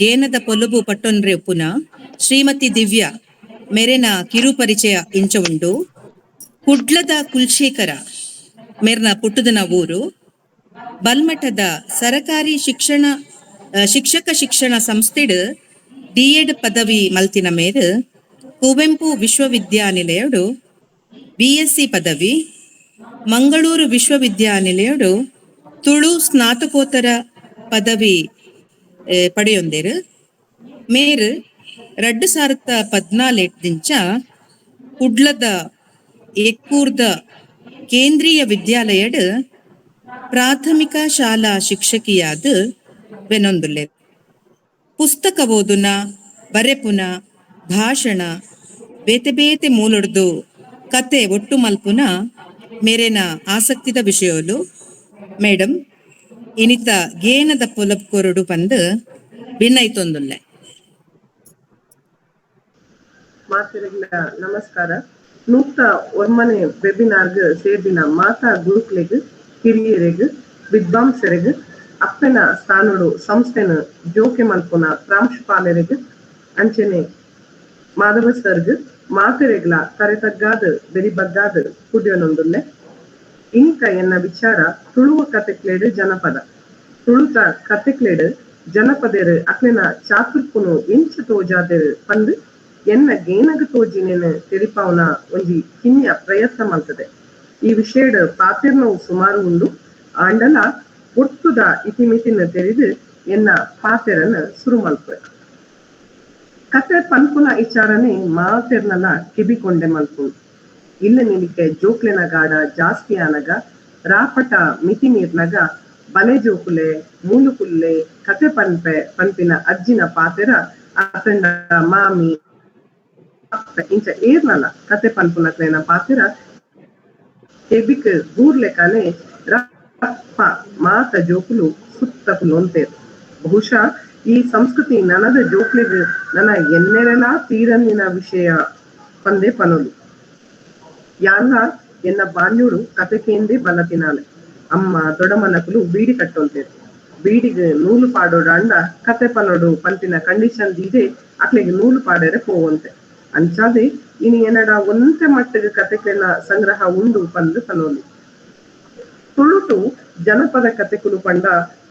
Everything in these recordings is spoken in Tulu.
ಗೇನದ ಪೊಲುಬು ಪಟ್ಟೊನ್ರೆ ಉಪ್ಪುನ ಶ್ರೀಮತಿ ದಿವ್ಯ ಮೇರೆನ ಕಿರು ಪರಿಚಯ ಇಂಚ ಉಂಡು. ಕುಡ್ಲದ ಕುಲ್ಶೇಖರ ಮೇರ್ನ ಪುಟ್ಟುದನ ಊರು. ಬಲ್ಮಠದ ಸರಕಾರಿ ಶಿಕ್ಷಣ ಶಿಕ್ಷಕ ಶಿಕ್ಷಣ ಸಂಸ್ಥೆಡ್ ಡಿಎಡ್ ಪದವಿ ಮಲ್ತಿನ ಮೇರು ಕುವೆಂಪು ವಿಶ್ವವಿದ್ಯಾನಿಲಯಡು ಬಿಎಸ್ಸಿ ಪದವಿ, ಮಂಗಳೂರು ವಿಶ್ವವಿದ್ಯಾನಿಲಯಡು ತುಳು ಸ್ನಾತಕೋತ್ತರ ಪದವಿ ಪಡೆಯೊಂದೇರು. ಮೇರು 2014 ದಿಂಚ ಕುಡ್ಲದ ಎಕ್ಕೂರ್ದ ಕೇಂದ್ರೀಯ ವಿದ್ಯಾಲಯಡ್ ಪ್ರಾಥಮಿಕ ಶಾಲಾ ಶಿಕ್ಷಕಿಯಾದ ಬೆನೊಂದುಲ್ಲೆ. ಪುಸ್ತಕ ಓದುನ, ಬರೆಪುನ, ಭಾಷಣ, ಬೇತೆ ಬೇತೆ ಮೂಲೊಡ್ದು ಕತೆ ಒಟ್ಟು ಮಲ್ಪುನ ಮೇರೆನ ಆಸಕ್ತಿದ ವಿಷಯಲು. ಮೇಡಮ್ ಇನಿತ ಗೇನದ ಪೊಲಬ್ ಕೊರಡು ಪಂದ್ ಬಿನ್ನೈತೊಂದುಲ್ಲೆ. ಮಾತೆರೆಗ್ಲ ನಮಸ್ಕಾರ. ನೂತ ಒರ್ಮನೆ ವೆಬಿನಾರ್ಗ್ ಸೇರ್ದಿನ ಮಾತಾ ಗುರುಕ್ಲೆಗ್, ಕಿರಿಯರೆಗ್, ವಿದ್ವಾಂಸರೆಗ್, ಅಪ್ಪೆನ ಸ್ಥಾನಡು ಸಂಸ್ಥೆನ ಜೋಕೆ ಮಲ್ಪುನ ಪ್ರಾಂಶುಪಾಲರೆಗ್, ಅಂಚನೆ ಮಾಧವ ಸರ್ಗ್ ಮಾತೆರೆಗ್ಲ ತರೆ ತಗ್ಗಾದ್ ಬೆರಿ ಬಗ್ಗಾದ್ ಕುಡಿಯೋನೊಂದುಲ್ಲೆ. ಇನಿತ ಎನ್ನ ವಿಚಾರ ತುಳುವ ಕತೆಕ್ಲೆಡ್ ಜನಪದ. ತುಳುತ ಕತೆಕ್ಲೆಡ್ ಜನಪದೆರ್ ಅಕ್ಲೆನ ಚಾತುರ್ಪುನು ಎಂಚ ತೋಜಾದೆರ್ ಪಂದ್ ಎನ್ನ ಗೇನಗ್ ತೋಜಿನೆನ್ ತೆರಿಪಾವುನ ಒಂಜಿ ಕಿನ್ಯ ಪ್ರಯತ್ನ ಮಲ್ತದೆ. ಈ ವಿಷಯಡ್ ಪಾತೆರ್ನವು ಸುಮಾರು ಉಂಡು, ಆಂಡಲ ಒಟ್ಟುದ ಇತಿಮಿತಿನ ತೆರಿದು ಎನ್ನ ಪಾತೆರನ್ ಸುರು ಮಲ್ಪುವೆ. ಕತೆ ಪನ್ಪುನ ಇಚಾರನೆ ಮಾತೆರ್ನಲ ಕಿಬಿಕೊಂಡೆ ಮಲ್ಪುಂಡು. ಇಲ್ಲ ನಿಲಿಕೆ ಜೋಕ್ಲೆನ ಗಾಡ ಜಾಸ್ತಿ ಆನಗ, ರಾಪಟ ಮಿತಿ ಮೀರ್ನಗ ಬಲೆ ಜೋಕುಲೆ ಮೂಲುಕುಲ್ಲೆ ಕತೆ ಪನ್ಪೆ ಪನ್ಪಿನ ಅಜ್ಜಿನ ಪಾತೆರ ಅತಂಡ ಮಾಮಿ ಇಂಚ ಏರ್ನಲ ಕತೆ ಪನ್ಪುನಕ್ಲೆನ ಪಾತೆರ ಕೆಬಿಕ್ ಗೂರ್ಲೆಕಾನೆ ರಪ್ಪ ಮಾತ ಜೋಕುಲು ಸುತ್ತ ಕುಲೊಂತೇರ್. ಬಹುಶಃ ಈ ಸಂಸ್ಕೃತಿ ನನದ ಜೋಕ್ಲೆಗ್ ನನ ಎನ್ನೆರೆಲಾ ತೀರಂದಿನ ವಿಷಯ ಪಂದೇ ಪನೊಲಿ. ಯಾನ್ಲ ಎನ್ನ ಬಾಲ್ಯೋಡು ಕತೆ ಕೇಂದೇ ಬಲತಿನಾಲೆ. ಅಮ್ಮ ದೊಡಮನಕುಲು ಬೀಡಿ ಕಟ್ಟೊಂತೇರ್. ಬೀಡಿಗ್ ನೂಲು ಪಾಡೋಡಾಂಡ ಕತೆ ಪನೋಡು ಪಂತಿನ ಕಂಡೀಷನ್ ದೀದೆ ಅಕ್ಲೆಗ್ ನೂಲು ಪಾಡೆರೆ ಪೋವಂತೆ. ಅಂಚಾದೆ ಇನಿ ಎನ್ನಡ ಒಂತೆ ಮಟ್ಟಿಗೆ ಕತೆಕ್ಲೆನ ಸಂಗ್ರಹ ಉಂಡು ಪಂದ್ ಪನೋಲಿ. ತುಳುಟು ಜನಪದ ಕತೆಕುಲು ಪಂಡ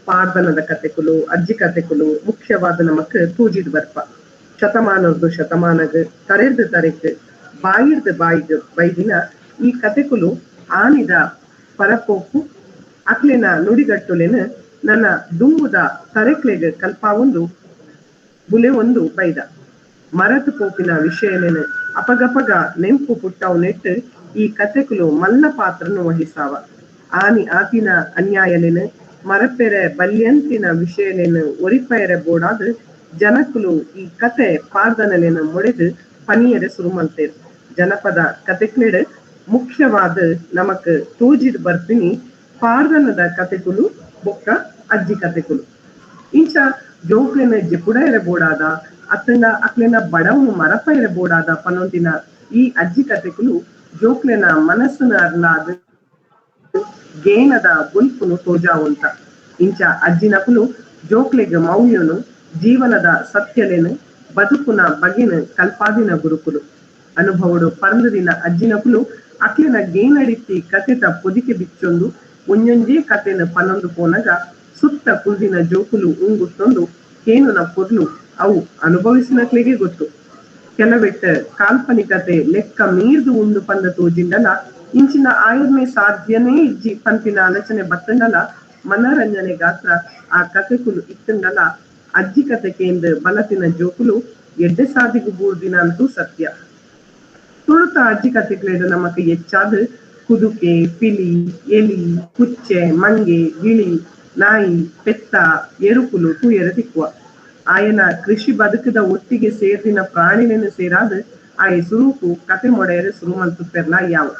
ಪಾಡ್ದನದ ಕತೆಕುಲು, ಅಜ್ಜಿ ಕತೆಕುಲು ಮುಖ್ಯವಾದ ನಮಕ್ ತೂಜಿದ್ ಬರ್ಪ. ಶತಮಾನರ್ದು ಶತಮಾನಗ್, ತರೆರ್ದು ತರೆಕ್, ಬಾಯಿರ್ದು ಬಾಯಿಗ್ ಬೈದಿನ ಈ ಕತೆಕುಲು ಆನಿದ ಪರಪೋಕು ಅಕ್ಲೆನ ನುಡಿಗಟ್ಟುಲೆನ್ ನನ್ನ ದುಂಬುದ ತರೆಕ್ಲೆಗ್ ಕಲ್ಪಾವೊಂದು ಬುಲೆವೊಂದು ಬೈದ. ಮರತ್ ಪೋಪಿನ ವಿಷಯಲೆನ್ ಅಪಗಪಗ ನೆಂಪು ಪುಟ್ಟವು ನೆಟ್ಟು ಈ ಕತೆಕುಲು ಮಲ್ಲ ಪಾತ್ರನು ವಹಿಸಾವ. ಆನಿ ಆತಿನ ಅನ್ಯಾಯಲೆನ್ ಮರಪೆರೆ ಬಲ್ಯಂತಿನ ವಿಷಯಲೆನ್ ಒರಿಪೆರೆ ಬೋಡಾದ್ ಜನಕುಲು ಈ ಕತೆ ಪಾಡ್ದನಲೆನ್ ಮೊಡೆದು ಪನಿಯರೆ ಸುರು ಮಲ್ತೇರ್. ಜನಪದ ಕತೆಕ್ಲೆಡ್ ಮುಖ್ಯವಾದ ನಮಕ್ ತೋಜಿದ್ ಬರ್ಪಿನಿ ಪಾಡ್ದನದ ಕತೆಕುಲು ಬೊಕ್ಕ ಅಜ್ಜಿ ಕತೆಕುಲು. ಇಂಚ ಜೋಕ್ಲೆನ ಜೆಪುಡೈರೆ ಬೋಡಾದ ಅತ್ತಂಡ ಅಕ್ಲೆನ ಬಡವನು ಮರಪೈರೆ ಬೋಡಾದ ಪನೊಂತಿನ ಈ ಅಜ್ಜಿ ಕತೆಕುಲು ಜೋಕ್ಲೆನ ಮನಸ್ಸುನ ಅರ್ಲಾದ್ ಗೇನದ ಬೊಲ್ಪುನು ತೋಜಾವುಂತ. ಇಂಚ ಅಜ್ಜಿನಕುಲು ಜೋಕ್ಲೆಗ್ ಮೌಲ್ಯನು, ಜೀವನದ ಸತ್ಯಲೆನ್, ಬದುಕುನ ಬಗೆನ್ ಕಲ್ಪಾದಿನ ಗುರುಕುಲು. ಅನುಭವಡು ಪರಂದಿನ ಅಜ್ಜಿನಕುಲು ಅಕ್ಲೆನ ಗೇನಡಿತ್ತಿ ಕತೆತ ಪೊದಿಕೆ ಬಿಚ್ಚೊಂದು ಒಂಜೊಂಜೇ ಕತೆನ ಪನೊಂದು ಪೋನಗ ಸುತ್ತ ಕುಲ್ದಿನ ಜೋಕುಲು ಉಂಗುತ್ತೊಂದು ಕೇನುನ ಪೊರ್ಲು ಅವು ಅನುಭವಿಸಿನಕ್ಲೆಗೆ ಗೊತ್ತು. ಕೆಲವೆಟ್ಟ ಕಾಲ್ಪನಿಕತೆ ಲೆಕ್ಕ ಮೀರ್ದು ಉಂಡು ಪಂದ ತೋಜಿಂಡಲ ಇಂಚಿನ ಆಯುರ್ಮೆ ಸಾಧ್ಯನೇ ಇಜ್ಜಿ ಪನ್ಪಿನ ಆಲೋಚನೆ ಬತ್ತಂಡಲ ಮನರಂಜನೆ ಗಾತ್ರ ಆ ಕತೆಕುಲು ಇತ್ತಂಡಲ ಅಜ್ಜಿ ಕತೆ ಕೇಂದ್ ಬಲತಿನ ಜೋಕುಲು ಎಡ್ಡೆ ಸಾದಿಗು ಬೂರ್ದಿನ ಅಂತೂ ಸತ್ಯ. ತುಳುತ ಅಜ್ಜಿ ಕತೆಕ್ಲೆಡ್ ನಮಕ್ ಹೆಚ್ಚಾದ್ ಕುದುಕೆ, ಪಿಲಿ, ಎಲಿ, ಕುಚ್ಚೆ, ಮಂಗೆ, ಗಿಳಿ, ನಾಯಿ, ಪೆತ್ತ, ಎರುಕುಲು ತೂಯೆರೆ ತಿಕ್ಕುವ. ಆಯನ ಕೃಷಿ ಬದುಕದ ಒಟ್ಟಿಗೆ ಸೇರ್ದಿನ ಪ್ರಾಣಿಲೆನ್ ಸೇರಾದ್ ಆಯೆ ಸುರುಕು ಕತೆ ಮೊಡೆಯರೆ ಸುರು ಮಲ್ತುಪೆರ್ಲ ಯಾವು.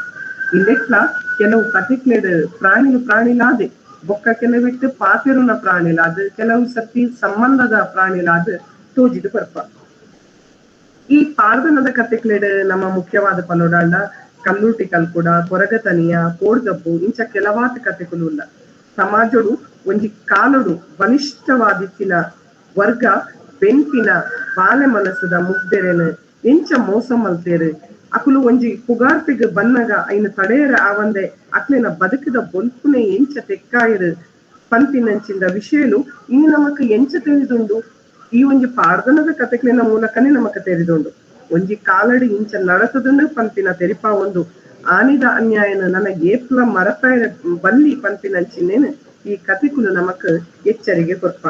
ಇಂದೆಕ್ಲ ಕೆಲವು ಕತೆಕ್ಲೆಡ್ ಪ್ರಾಣಿಲು ಪ್ರಾಣಿಲಾದೆ ಬೊಕ್ಕ ಕೆಲವಿಟ್ಟು ಪಾತೆರುನ ಪ್ರಾಣಿಲಾದ್, ಕೆಲವು ಸರ್ತಿ ಸಂಬಂಧದ ಪ್ರಾಣಿಲಾದ್ ತೋಜಿದ್ ಬರ್ಪ. ಈ ಪಾಡ್ದನದ ಕತೆಕ್ಲೆಡ್ ನಮ್ಮ ಮುಖ್ಯವಾದ ಪನೊಡಾಂಡ ಕಲ್ಲುರ್ಟಿ ಕಲ್ಕುಡ, ಕೊರಗತನಿಯ, ಕೋಡ್ಗಬ್ಬು ಇಂಚ ಕೆಲವಾತ್ ಕತೆಕುಲು ಉಲ್ಲ. ಸಮಾಜೊಡು ಒಂಜಿ ಕಾಲೊಡು ಬಲಿಷ್ಠವಾದಿತ್ತಿನ ವರ್ಗ ಬೆನ್ಪಿನ ಬಾಲೆ ಮನಸ್ಸುದ ಮುಗ್ದೆರೆನ್ ಎಂಚ ಮೋಸ ಮಲ್ತೇರು ಅಕುಲು ಒಂಜಿ ಪುಗಾರ್ತೆಗ್ ಬನ್ನಗ ಐನ ತಡೆಯರ ಆವಂದೆ ಅಕ್ಲೆನ ಬದುಕದ ಬೊಲ್ಪುನೆ ಎಂಚ ತೆಕ್ಕಾಯರು ಪಂತಿನಂಚಿಂದ ವಿಷಯಲು ಇನಿ ನಮಕ್ ಎಂಚ ತಿಳಿದುಂಡು. ಈ ಒಂಜಿ ಪಾಡ್ದನದ ಕತೆಕ್ಲೆನ ಮೂಲಕನೇ ನಮಕ್ ತೆರಿದುಂಡು. ಒಂಜಿ ಕಾಲಡಿ ಇಂಚ ನಡತದನ್ನು ಪಂಪಿನ ತೆರಿಪಾ ಒಂದು ಆನಿದ ಅನ್ಯಾಯನ ನನ್ನ ಏಪ್ಲ ಮರತಾಯ ಬಲ್ಲಿ ಪಂಪಿನಂಚಿನೇನು ಈ ಕತೆಕುಲು ನಮಕ್ ಎಚ್ಚರಿಗೆ ಕೊರ್ಪ.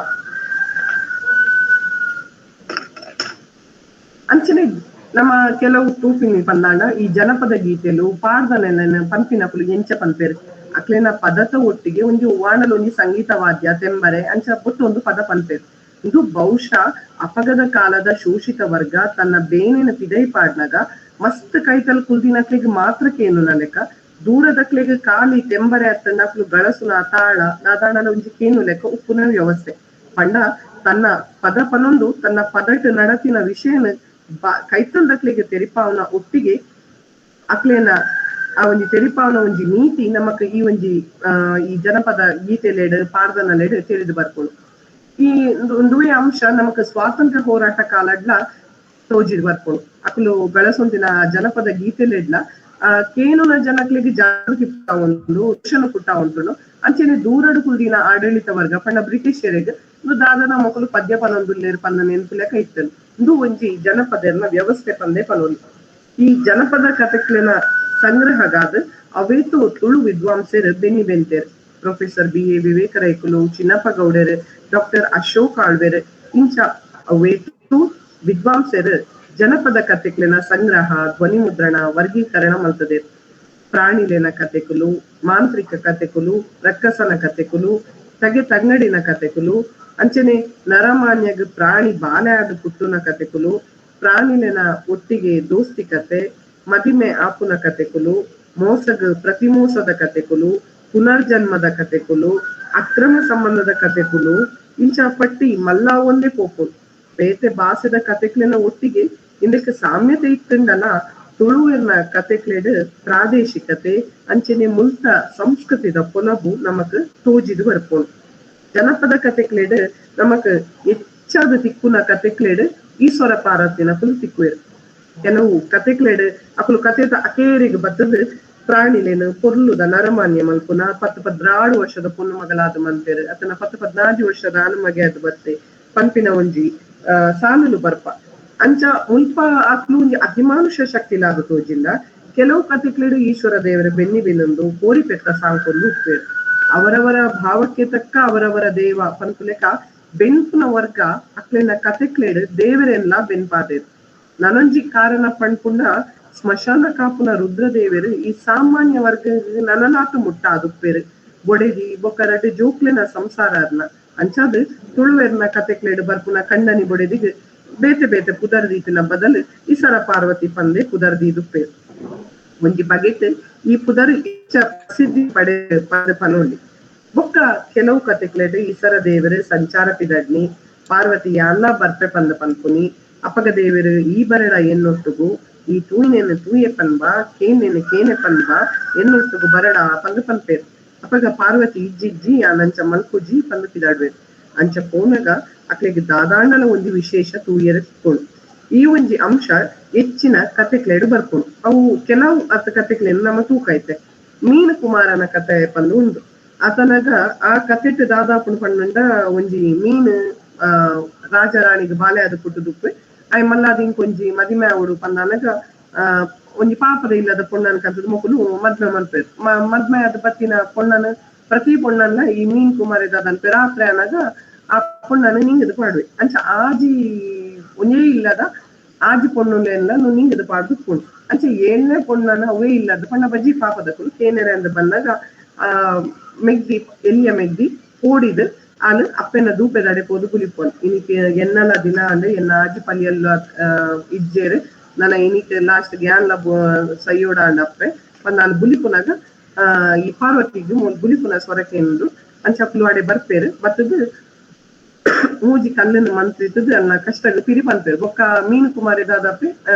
ಅಂಚನೆ ನಮ್ಮ ಕೆಲವು ತೂಪಿನಿ ಪಂದಾಂಡ ಈ ಜನಪದ ಗೀತೆಲು ಪಾಡ್ದನೆಲ್ಲ ಪಂಪಿನಕುಲು ಎಂಚ ಪನ್ಪೇರು ಅಕ್ಲೆನ ಪದತ ಒಟ್ಟಿಗೆ ಒಂಜಿ ವಾಣಲು ಒಂಜಿ ಸಂಗೀತ ವಾದ್ಯ ತೆಂಬರೆ ಅಂಚ ಪೊತ್ತು ಒಂದು ಪದ ಪನ್ಪೇರು. ಇದು ಬಹುಶಃ ಅಪಗದ ಕಾಲದ ಶೋಷಿತ ವರ್ಗ ತನ್ನ ಬೇನಿನ ಪಿದೈ ಪಾಡ್ನಾಗ ಮಸ್ತ್ ಕೈತಲ್ ಕುಲ್ದಿನಕ್ಲೆಗ್ ಮಾತ್ರಕ್ಕೇನು ಲೆಕ್ಕ ದೂರದಕ್ಲೆಗ್ ಖಾಲಿ ತೆಂಬರೆ ಅತ್ತಂಡಕ್ಲು ಗಳಸುನ ತಾಳ ನಾದಾಣಲ ಒಂಜಿ ಕೇನು ಲೆಕ್ಕ ಉಪ್ಪುನ ವ್ಯವಸ್ಥೆ ಪಂಡ ತನ್ನ ಪದ ಪನೊಂದು ತನ್ನ ಪದಟ್ ನಡತಿನ ವಿಷಯನ ಕೈತಲ್ದಕ್ಲೆಗ್ ತೆರಿಪಾವನ ಒಟ್ಟಿಗೆ ಅಕ್ಲೇನ ಆ ಒಂಜಿ ತೆರಿಪಾವನ ಒಂಜಿ ನೀತಿ ನಮಕ್ ಈ ಒಂಜಿ ಈ ಜನಪದ ಗೀತೆಲೆಡ್ ಪಾಡ್ದನಲೆಡ್ ತಿಳಿದು ಬರ್ಪುಂಡು. ಈ ಒಂದುವೇ ಅಂಶ ನಮಕ್ ಸ್ವಾತಂತ್ರ್ಯ ಹೋರಾಟ ಕಾಲಡ್ಲ ತೋಜಿದ್ ಬರ್ಪುಂಡು. ಅಕುಲು ಗಳಸೊಂದಿನ ಜನಪದ ಗೀತೆಲೆಡ್ಲ ಆ ಕೇನುನ ಜನಕ್ಲೆಗ್ ಜಾಗೃತಿ ಪುಟ್ಟ ಉಕ್ಷಣ ಪುಟ್ಟ ಉಂಟು. ಅಂಚನೆ ದೂರಡು ಕುಲ್ದಿನ ಆಡಳಿತ ವರ್ಗ ಪಂಡ ಬ್ರಿಟಿಷರಿಗೆ ದಾದನ ಮಕ್ಕಳು ಪದ್ಯ ಪನೊಂದುಲ್ಲೇರು ಪನ್ನ ನೆನಪು ಲೆಕ್ಕ ಇತ್ತು. ಇಂದು ಒಂಜಿ ಜನಪದರ್ನ ವ್ಯವಸ್ಥೆ ಪಂದೇ ಪನೊಂದು. ಈ ಜನಪದ ಕಥೆಕ್ಲೆನ ಸಂಗ್ರಹಗಾದ ಅವೇತೋ ತುಳು ವಿದ್ವಾಂಸರು ಬೆನ್ನಿ ಬೆಂತೇರು. Professor B A ವಿವೇಕ ರೈಕುಲು, ಚಿನ್ನಪ್ಪ ಗೌಡರು, ಡಾಕ್ಟರ್ ಅಶೋಕ್ ಆಳ್ವೆರ್ ಇಂಚ ಅವೇತೋ ವಿದ್ವಾಂಸರು ಜನಪದ ಕಥೆಕ್ಲೆನ ಸಂಗ್ರಹ, ಧ್ವನಿ ಮುದ್ರಣ, ವರ್ಗೀಕರಣ ಮಲ್ತದೆ. ಪ್ರಾಣಿಲೆನ ಕಥೆಕುಲು, ಮಾಂತ್ರಿಕ ಕಥೆಕುಲು, ರಕ್ಕಸನ ಕಥೆಕುಲು, ತಗೆ ತಂಗಡಿನ ಕಥೆಕುಲು, ಅಂಚನೆ ನರಮಾನ್ಯಗ್ ಪ್ರಾಣಿ ಬಾಲೆ ಆದ್ ಪುಟ್ಟುನ ಕಥೆಕುಲು, ಪ್ರಾಣಿಲೆನ ಒಟ್ಟಿಗೆ ದೋಸ್ತಿ ಕತೆ, ಮದಿಮೆ ಆಪುನ ಕಥೆಕುಲು, ಮೋಸಗ್ ಪ್ರತಿಮೋಸದ ಕಥೆಕುಲು, ಪುನರ್ಜನ್ಮದ ಕಥೆಕುಲು, ಅಕ್ರಮ ಸಂಬಂಧದ ಕಥೆಕುಲು ಇಂಚ ಪಟ್ಟಿ ಮಲ್ಲ ಒಂದೇ ಪೋಪು. ಬೇತೆ ಭಾಷೆದ ಕಥೆಕ್ಲೆನ ಒಟ್ಟಿಗೆ ಇಂದಕ್ಕೆ ಸಾಮ್ಯತೆ ಇತ್ತಂಡಲ ತುಳುವಿನ ಕಥೆಕ್ಲೆಡ್ ಪ್ರಾದೇಶಿಕತೆ ಅಂಚನೆ ಮುಲ್ತ ಸಂಸ್ಕೃತಿದ ಪೊಲಬು ನಮಕ್ ತೋಜಿದು ಬರ್ಪೋಡು. ಜನಪದ ಕಥೆಕ್ಲೆಡ್ ನಮಕ್ ಹೆಚ್ಚಾದ ತಿಕ್ಕುನ ಕಥೆಕ್ಲೆಡ್ ಈಶ್ವರ ಪಾರ್ವತಿನ ಕುಲು ತಿಕ್ಕುವೆರು. ಕೆಲವು ಕಥೆಕ್ಲೆಡ್ ಅಕುಲು ಕಥೆದ ಅಕೇರಿಗೆ ಬತ್ತದ ಪ್ರಾಣಿಲೇನು ಪೊರ್ಲುದ ನರಮಾನ್ಯ ಮಲ್ಪುನ 10 14 ವರ್ಷದ ಪೊಣ್ಣು ಮಗಲಾದ ಮನ್ಪೇರು ಅತನ 10 14 ವರ್ಷದ ಆನು ಅದು ಬತ್ತೆ ಪನ್ಪಿನ ಒಂಜಿ ಸಾಲುಲು ಬರ್ಪ. ಅಂಚ ಮುಲ್ಪ ಅಕ್ಲು ಒಂಜಿ ಅತಿಮಾನುಷ ಶಕ್ತಿಲಾದ ತೋಜಿಲ್ಲ. ಕೆಲವು ಕಥೆಕ್ಲೆಡ್ ಈಶ್ವರ ದೇವರ ಬೆನ್ನಿ ಬೆನ್ನೊಂದು ಕೋರಿ ಪೆತ್ತ ಸಾಂಕೊಂದು ಉಪ್ಪೇರು. ಅವರವರ ಭಾವಕ್ಕೆ ತಕ್ಕ ಅವರವರ ದೇವ ಪನ್ಪುಲೆಕ ಬೆನ್ಪುನ ವರ್ಗ ಅಕ್ಲೆನ ಕಥೆಕ್ಲೆಡ್ ದೇವರೆಲ್ಲ ಬೆನ್ಪಾದೇರು. ನನೊಂಜಿ ಕಾರಣ ಪಣ್ಪುಂಡ ಸ್ಮಶಾನ ಕಾಪುನ ರುದ್ರದೇವರು ಈ ಸಾಮಾನ್ಯ ವರ್ಗ ನನನಾತು ಮುಟ್ಟ ಅದುಪ್ಪೇರು. ಬೊಡೆದಿ ಬೊಕ್ಕರಡ್ ಜೋಕ್ಲೆನ ಸಂಸಾರರ್ನ ಅಂಚಾದ್ ತುಳುವೆರ್ನ ಕಥೆಕ್ಲೆಡ್ ಬರ್ಪುನ ಕಣ್ಣನಿ ಬೊಡೆದಿಗ್ ಬೇತೆ ಬೇತೆ ಪುದರ್ದೀತಿನ ಬದಲು ಈಸರ ಪಾರ್ವತಿ ಪಂದೆ ಪುದರ್ದೀದುಪ್ಪೇರು. ಒಂಜಿ ಬಗೆಟ್ ಈ ಪುದರ್ ಇಚ್ಚ ಪ್ರಸಿದ್ಧಿ ಪಡೆ ಪದ ಪನೊಂಡಿ. ಬೊಕ್ಕ ಕೆಲವು ಕಥೆಕ್ಲೆಡ್ ಈಸರ ದೇವರು ಸಂಚಾರ ಪಿದಡ್ನಿ ಪಾರ್ವತಿ ಯಾನ್ಲ ಬರ್ಪೆ ಪಂದ ಪನ್ಪುನಿ ಅಪಗ ದೇವರು ಈ ಬರಡ ಎನ್ನೊಟ್ಟುಗು ಈ ತೂಯಿನೇನು ತೂಯೆ ಪನ್ಬ ಕೇನೇನು ಕೇನೆ ಪನ್ಬ ಎನ್ನೊಟ್ಟುಗು ಬರಡ ಪಂದು ಪನ್ಪೇರು. ಅಪಗ ಪಾರ್ವತಿ ಇಜ್ಜಿಜ್ಜಿ ಆನಂಚ ಮಲ್ಕುಜಿ ಪಂದು ಪಿದಾಡ್ಬೇರು. ಅಂಚ ಪೋನಗ ಅಕ್ಲೆಗ್ ದಾದಾಂಡಲ ಒಂಜಿ ವಿಶೇಷ ತೂಯೆರೆ ತಿಕ್ಕೊಡು. ಈ ಒಂಜಿ ಅಂಶ ಹೆಚ್ಚಿನ ಕಥೆಕ್ಲೆಡ್ ಬರ್ಪುಂಡು. ಅವು ಕೆಲವು ಅತ್ ಕಥೆಕ್ಲೆನ್ ನಮ ತೂಕೈತೆ. ಮೀನು ಕುಮಾರನ ಕಥೆ ಪಂದು ಉಂಡು. ಆತನಗ ಆ ಕಥೆಟ್ ದಾದಾಪುಂಡು ಪಂಡ ಒಂಜಿ ಮೀನು ಆ ರಾಜ ರಾಣಿಗ್ ಬಾಲೆ ಆದ್ ಪುಟ್ಟುದುಪ್ಪೆ ಆಯ್ ಮಲ್ಲಾದ ಇಂಕೊಂಜಿ ಮದಿಮೆ ಆವೊಡು ಪಂದಾನಗ ಆ ಒಂಜಿ ಪಾಪದ ಇಲ್ಲದ ಪೊಣ್ಣನ್ ಕಂತದ ಮೊಕುಲು ಮದ್ಮೆ ಮಲ್ಪೇರು. ಮದ್ಮೆ ಆದ್ ಬತ್ತಿನ ಪೊಣ್ಣನ್ ಪ್ರತಿ ಪೊಣ್ಣನ್ನ ಈ ಮೀನ್ ಕುಮಾರಿ ದಾದನ್ಪೆ ರಾತ್ರಿ ಅನಾಗ ಆ ಪೊಣ್ಣನ್ ನಿಂಗದು ಪಾಡುವೆ. ಅಂಚ ಆಜಿ ಒಂಜೇ ಇಲ್ಲದ ಆಜಿ ಪೊಣ್ಣುಲೆಲ್ಲ ನಿಂಗದು ಪಾಡ್ದು ಪೊಣ್ಣು. ಅಂಚ 7ನೇ ಪೊಣ್ಣನ ಅವೇ ಇಲ್ಲದ ಪಣ್ಣ ಬಜ್ಜಿ ಪಾಪದಕುಲು ಕೇನೆರೆ ಅಂದ್ ಬಂದಾಗ ಆ ಮೆಗ್ದಿ ಎಲ್ಲಿಯ ಮೆಗ್ದಿ ಓಡಿದ್ ಆನು ಅಪ್ಪೆನ ದೂಪೆದಡೆ ಪೋದು ಬುಲಿಪೊನ್ ಇನಿಕ್ ಎನ್ನಲ ದಿನ ಅಂದ್ರೆ ಎನ್ನ ಆಜಿ ಪಲಿಯಲ್ಲ ಇಜ್ಜೇರು ನನ್ನ ಇನಿಕ್ ಲಾಸ್ಟ್ ಗ್ಯಾನ್ಲ ಸೈಯೋಡ ಅಂಡ್ ಅಪ್ಪೆ ನಾನು ಬುಲಿಪುನಾಗ ಈ ಪಾರ್ವತಿಗ್ ಬುಲಿಪುನ ಸ್ವರಕೇಂದು ಅಂಚ ಅಕ್ಲು ಅಡೆ ಬರ್ಪೇರು. ಬತ್ತದು ಮೂಜಿ ಕಲ್ಲನ್ನು ಮಂತ್ರಿತದ ಅನ್ನ ಕಷ್ಟ ಪಿರಿ ಪನ್ಪೇರು. ಬೊಕ್ಕ ಮೀನು ಕುಮಾರಿ ದಾದಪ್ಪೆ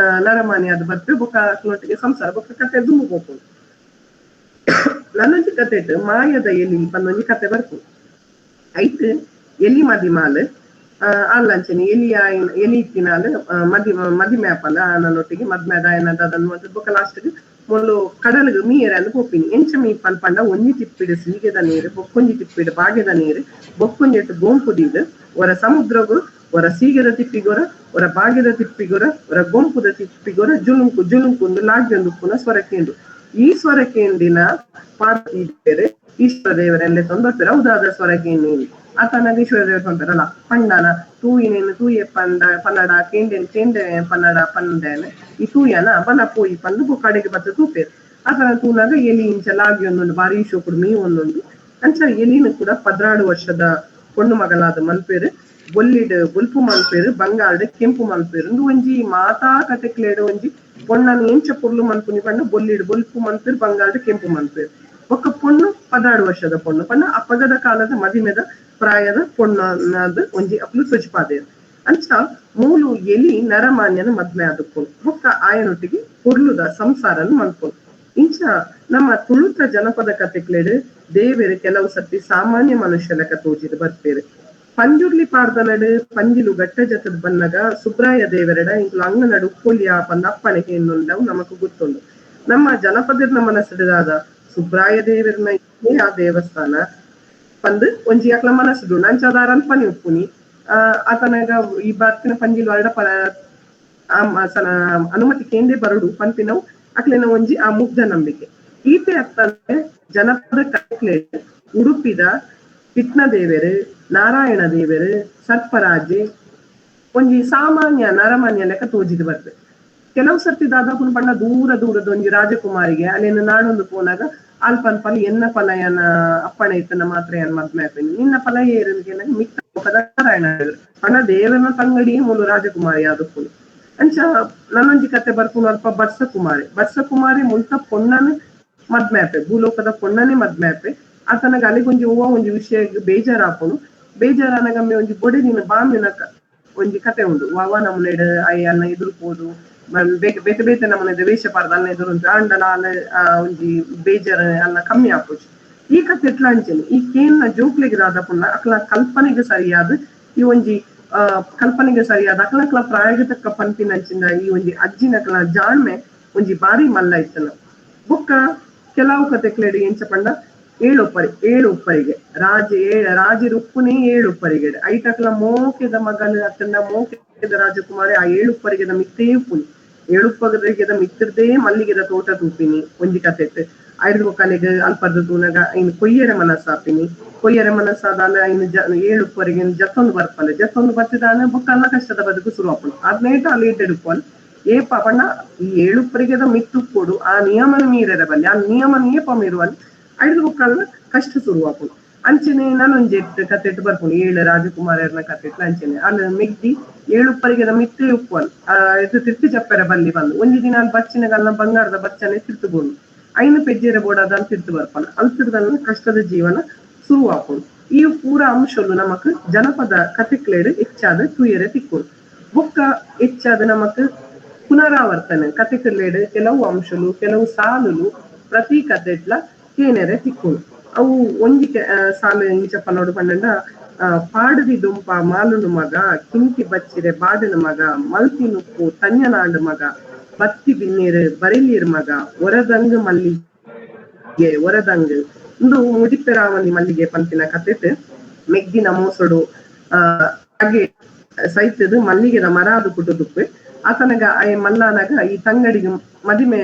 ನರಮಾನಿ ಅದು ಬರ್ಪೆ ಬೊಕ್ಕ ಅಕ್ಲೊಟ್ಟಿಗೆ ಸಂಸಾರ ಬೊಕ್ಕ ಕತೆ ದುಂಬು ಪೋಪುಂಡು. ನನ್ನೊಂಜಿ ಕತೆಟ್ ಮಾಯದ ಎಲಿ ಪನ್ನೊಂಜಿ ಕತೆ ಬರ್ಪು. ಐತ್ ಎಲಿ ಮದಿಮಾಲ್ ಅಲ್ಲಂಚನೆ ಎಲಿಯ ಎಲಿ ಇತ್ತಿನಾಲ್ ಮದಿಮೆ ಆಪಲ್ ಆನನೊಟ್ಟಿಗೆ ಮದ್ಮೆ ಆಯನ ಬೊಕ್ಕ ಲಾಸ್ಟ್ ಮೊಲು ಕಡಲ್ಗ್ ಮೀಯರೆ ಅಂದ್ ಪೋಪಿನಿ ಎಂಚ ಮೀ ಪನ್ಪಂಡ ಒಂಜಿ ತಿಪ್ಪಿಡ್ ಸೀಗೆದ ನೀರು ಬೊಕ್ಕೊಂಜಿ ತಿಪ್ಪಿಡ್ ಬಾಗೆದ ನೀರು ಬೊಕ್ಕೊಂಜೆಟ್ ಗೋಂಪು ದೀದ್ ಒರ ಸಮುದ್ರಗು ಒರ ಸೀಗೆದ ತಿಪ್ಪಿಗೊರ ಒರ ಬಾಗೆದ ತಿಪ್ಪಿಗೊರ ಒರ ಗೊಂಪುದ ತಿಪ್ಪಿಗೊರ ಜುಲುಂಕು ಜುಲುಂಕು ಲಾಗ್ಯೊಂದುಪ್ಪುನ ಸ್ವರ ಕೇಂಡು. ಈ ಸ್ವರ ಕೇಂಡಿನ ಪಾರ್ವತಿ ದೇವರು ಈಶ್ವರ ದೇವರೆಲ್ಲೆ ತೊಂದರ್ಪೆರ್ ಹೌದಾದ ಸ್ವರ ಕೇಂಡಿ ಆತನಾಗ ಈಶ್ವರ ದೇವರು ಪನ್ಪೆರಲ್ಲ ಪಂಡನ ತೂಯಿನೇನು ತೂಯೆ ಪಂಡ ಪನ್ನಡ ಕೇಂಡೆನ್ ಕೇಂಡೆ ಪನ್ನಡ ಪಂಡೇನೆ ಈ ತೂಯನ ಬಲ ಪೋಯಿ ಪಂದು ಬೊಕ್ಕ ಅಡೆಗೆ ಬತ್ತ ತೂಪೇರು. ಆತನ ತೂನಾಗ ಎಲಿ ಇಂಚ ಲಾಗಿ ಒಂದೊಂದು ಬಾರಿ ಶೋಕುಡು ಮೀ ಒಂದೊಂದು ಅಂಚ ಎಲಿನ ಕೂಡ 12 ವರ್ಷದ ಪೊಣ್ಣು ಮಗಲಾದ ಮನ್ಪೇರು ಬೊಲ್ಲಿಡ್ ಬೊಲ್ಪು ಮನ್ಪೇರು ಬಂಗಾರಡ್ ಕೆಂಪು ಮನ್ಪೇರು ಒಂದು ಒಂಜಿ ಮಾತಾ ಕತೆಕ್ಲೇಡು ಒಂಜಿ ಪೊಣ್ಣನ ಎಂಚ ಪೊರ್ಲು ಮನ್ಪುನಿ ಪಂಡ ಬೊಲ್ಲಿಡ್ ಬೊಲ್ಪು ಮನ್ಪೇರು ಬಂಗಾರಡ್ ಕೆಂಪು ಮನ್ಪೇರು. ಒಕ್ಕ ಪೊಣ್ಣು 16 ವರ್ಷದ ಪೊಣ್ಣು ಪಂಡ ಅಪ್ಪಗದ ಕಾಲದ ಮದಿಮೆದ ಪ್ರಾಯದ ಪೊಣ್ಣನಾದ ಒಂಜಿ ಅಪ್ಲು ತೊಜಿಪಾದೇರು. ಅಂಚ ಮೂಲು ಎಲಿ ನರಮಾನ್ಯನ ಮದ್ಮೆ ಆದಕ್ಕು ಬೊಕ್ಕ ಆಯನೊಟ್ಟಿಗೆ ಪೊರ್ಲುದ ಸಂಸಾರನ ಮನ್ಪುನು. ಇಂಚ ನಮ್ಮ ತುಳುತ ಜನಪದ ಕತೆಕ್ಲೇಡು ದೇವೆರು ಕೆಲವು ಸರ್ತಿ ಸಾಮಾನ್ಯ ಮನುಷ್ಯ ಲೆಕ್ಕ ತೋಜಿದ್ ಬರ್ಪೇರು. ಪಂಜುರ್ಲಿ ಪಾರ್ದನಡು ಪಂಜಿಲು ಗಟ್ಟ ಜತದ ಬನ್ನಗ ಸುಬ್ರಾಯ ದೇವರೆಡ ಇಂಕ್ಲು ಅಂಗನಡು ಉಪ್ಪೊಲಿಯ ಪಂದ ಅಪ್ಪಣೆ ಎನ್ನುಂಡವು ನಮಕ್ ಗೊತ್ತುಂಡು. ನಮ್ಮ ಜನಪದರ್ನ ಮನಸ್ಸುಡಾದ ಸುಬ್ರಾಯ ದೇವರನ ಆ ದೇವಸ್ಥಾನ ಪಂದ್ ಒಂಜಿ ಅಕ್ಲ ಮನಸ್ಸುಡು ಅಂಚಾದಾರ ಅಲ್ಪನೆ ಉಪ್ಪುನಿ ಆತನಾಗ ಈ ಬರ್ತಿನ ಪಂಜಿಲು ಅರಡ ಅನುಮತಿ ಕೇಂದ್ರ ಬರಡು ಪನ್ಪಿನವು ಅಕ್ಲೆನ ಒಂಜಿ ಆ ಮುಗ್ಧ ನಂಬಿಕೆ. ಈತೆ ಅತ್ತಂದ್ರೆ ಜನಪದ ಕಥೆಕ್ಲೆ ಉಡುಪಿದ ಕಿಟ್ನ ದೇವರು ನಾರಾಯಣ ದೇವರು ಸರ್ಪರಾಜೆ ಒಂಜಿ ಸಾಮಾನ್ಯ ನರಮಾನ್ಯ ಲೆಕ್ಕ ತೋಜಿದ್ ಬರ್ತದೆ. ಕೆಲವು ಸರ್ತಿ ದಾದಾಪುನ ಪಂಡ ದೂರ ದೂರದ ಒಂಜಿ ರಾಜಕುಮಾರಿಗೆ ಅಲ್ಲೇನು ನಾಡೊಂದು ಪೋನಾಗ ಅಲ್ಪನ್ಪಲ್ ಎನ್ನ ಫಲಯನ ಅಪ್ಪಣೆ ಇತ್ತನ ಮಾತ್ರ ಏನ್ ಮದ್ಮೆ ಆಪಿನಿ ನಿನ್ನ ಫಲ ಏರು ಮಿಕ್ಕ ನಾರಾಯಣ ಪಂಡ ದೇವನ ತಂಗಡಿ ಮೂಲು ರಾಜಕುಮಾರಿ ಆದಕ್ಕೂ. ಅಂಚ ನನ್ನೊಂಜಿ ಕತೆ ಬರ್ಪುನು ಅಲ್ಪ ಬರ್ಸ ಕುಮಾರಿ ಬರ್ಸ ಕುಮಾರಿ ಮುಲ್ತ ಪೊಣ್ಣನ ಮದ್ಮೆ ಆಪೆ ಭೂಲೋಕದ ಪೊಣ್ಣನೇ ಮದ್ಮೆ ಆಪೆ. ಆತನಗ ಅಲ್ಲಿಗೊಂಜಿ ಹೂವ ಒಂಜಿ ವಿಷಯ ಬೇಜಾರಾಪುನು ಬೇಜಾರಾನಗಮ್ಮೆ ಒಂಜಿ ಬೊಡೆದಿನ ಬಾಮಿನ ಒಂಜಿ ಕತೆ ಉಂಡು ವಾವ ನಮೂನೆಡ್ ಅಯ್ಯ ಅನ್ನ ಎದುರು ಪೋದು ಬೇತೆ ಬೇತೆ ನಮೂನೆದ ವೇಷ ಪಾರ್ದ ಅನ್ನ ಎದುರು ಆಂಡಲ ಅಲ್ಲ ಒಂಜಿ ಬೇಜಾರ ಅನ್ನ ಕಮ್ಮಿ ಆಪುಜಿ. ಈ ಕತೆ ಎಟ್ಲ ಅಂಚೆನೆ ಈ ಕೇನ್ನ ಜೋಕ್ಲೆಗ್ ದಾದ ಪುಂಡ ಅಕ್ಲ ಕಲ್ಪನೆಗೆ ಸರಿಯಾದ ಈ ಒಂಜಿ ಕಲ್ಪನೆಗೆ ಸರಿಯಾದ ಅಕ್ಲಕ್ಲ ಪ್ರಾಯಗ ತಕ್ಕ ಪನ್ಪಿನಂಚಿನ ಈ ಒಂಜಿ ಅಜ್ಜಿನಕ್ಲ ಜಾಣ್ಮೆ ಒಂಜಿ ಬಾರಿ ಮಲ್ಲ ಇತ್ತನ. ಬೊಕ್ಕ ಕೆಲವು ಕತೆಕ್ಲೆಡ್ ಎಂಚ ಪಂಡ ಏಳು ಉಪ್ಪರಿಗೆ ರಾಜ ರುಪ್ಪುನೇ ಏಳು ಉಪ್ಪರಿಗೆ ಐಟಕ್ಲ ಮೋಕೆದ ಮಗಲು ಅತ್ತಂಡ ಮೋಕೆದ ರಾಜಕುಮಾರಿ ಆ ಏಳು ಉಪ್ಪರಿಗೆದ ಮಿತ್ತೇ ಉಪ್ಪುನಿ ಏಳು ಉಪ್ಪರಿಗೆದ ಮಿತ್ತಿರ್ದೇ ಮಲ್ಲಿಗೆದ ತೋಟ ತೂಪಿನಿ ಒಂಜಿ ಕತೆಟ್ ಐದು ಒಕ್ಕಲಿಗೆ ಅಲ್ಪರ್ದ ತೂನಗ ಐನು ಕೊಯ್ಯರೆ ಮನಸ್ಸಾಪಿನಿ ಕೊಯ್ಯರೆ ಮನಸ್ಸಾದಾನ ಐನು ಏಳು ಉಪ್ಪರಿಗೆ ಜತ್ತೊಂದು ಬರ್ಪಲ್ಲ ಜತ್ತೊಂದು ಬರ್ತಿದಾನ ಬೊಕ್ಕಲ್ಲ ಕಷ್ಟದ ಬದುಕು ಶುರು ಆಪುಂಡು ಅದ್ನೇಟ ಅಲ್ಲಿ ಇಡ್ಡುಪ್ಪಲ್ ಏಪ ಪಂಡ ಈ ಏಳು ಉಪ್ಪರಿಗೆದ ಮಿತ್ತು ಕೊಡು ಆ ನಿಯಮನ ಮೀರರ ಬಲ್ಲಿ ಆ ನಿಯಮನ ಏಪ ಮೀರುವಲ್ಲಿ ಐದು ಬೊಕ್ಕಲ್ಲ ಕಷ್ಟ ಶುರು ಆಪುಂಡು. ಅಂಚನೆ ನಾನೊಂಜಿ ಕತೆಟ್ ಬರ್ಪುಂಡು ಏಳು ರಾಜಕುಮಾರನ ಕತೆಟ್ಲ ಅಂಚನೆ ಅಲ್ಲಿ ಮೆಗ್ದಿ ಏಳು ಉಪ್ಪರಿಗೆದ ಮಿತ್ತೇ ಉಪ್ಪುವಲ್ ಇದು ತಿರ್ತು ಚಪ್ಪೆರ ಬಲ್ಲಿ ಬಂದು ಒಂಜಿ ದಿನ ಅಲ್ಲಿ ಬಚ್ಚಿನಗಲ್ನ ಬಂಗಾರದ ಬಚ್ಚನೆ ತಿರ್ತುಕೊಂಡು ಐನು ಪೆಜ್ಜೆರೆ ಬೋಡಾದ ಅಂತ ತಿರ್ತು ಬರ್ಪಲ್ಲ ಅಲ್ತಿರ್ದನ್ನ ಕಷ್ಟದ ಜೀವನ ಶುರು ಆಪುಂಡು. ಈ ಪೂರ ಅಂಶಲು ನಮಕ್ ಜನಪದ ಕತೆಕ್ಲೇಡು ಹೆಚ್ಚಾದ ತುಯರೆ ತಿಕ್ಕೊಂಡು ಬೊಕ್ಕ ಹೆಚ್ಚಾದ ನಮಕ್ ಪುನರಾವರ್ತನೆ ಕತೆಕ್ಲೇಡು ಕೆಲವು ಅಂಶಲು ಕೆಲವು ಸಾಲುಲು ಪ್ರತಿ ಕತೆಟ್ಲ ಕೇನೆರೆ ತಿಕ್ಕೊಂಡು ಅವು ಒಂಜಿ ಸಾಲು ಇಂಚ ಪನ್ನೋಡು ಪನ್ನಂಡ ಪಾಡದಿ ದುಂಪ ಮಾಲುನು ಮಗ ಕಿಂಕಿ ಬಚ್ಚಿರೆ ಬಾಡಿನ ಮಗ ಮಲ್ತಿ ನುಪ್ಪು ತನ್ಯನಾಡು ಮಗ ಬತ್ತಿ ಬಿನ್ನೀರು ಬರಿಲೀರ್ ಮಗ ಒರದಂಗು ಮಲ್ಲಿಗೆ ಒರದಂಗು ಇಂದು ಮುಡಿಪೆರಾವನಿ ಮಲ್ಲಿಗೆ ಪಂಪಿನ ಕತೆಟ್ ಮೆಗ್ಗಿನ ಮೋಸಡು ಹಾಗೆ ಸೈತದು ಮಲ್ಲಿಗೆದ ಮರ ಅದು ಪುಟ್ಟುದುಪ್ಪೆ ಆತನಗ ಆಯ ಮಲ್ಲಾನಗ ಈ ತಂಗಡಿಗೆ ಮದಿಮೆ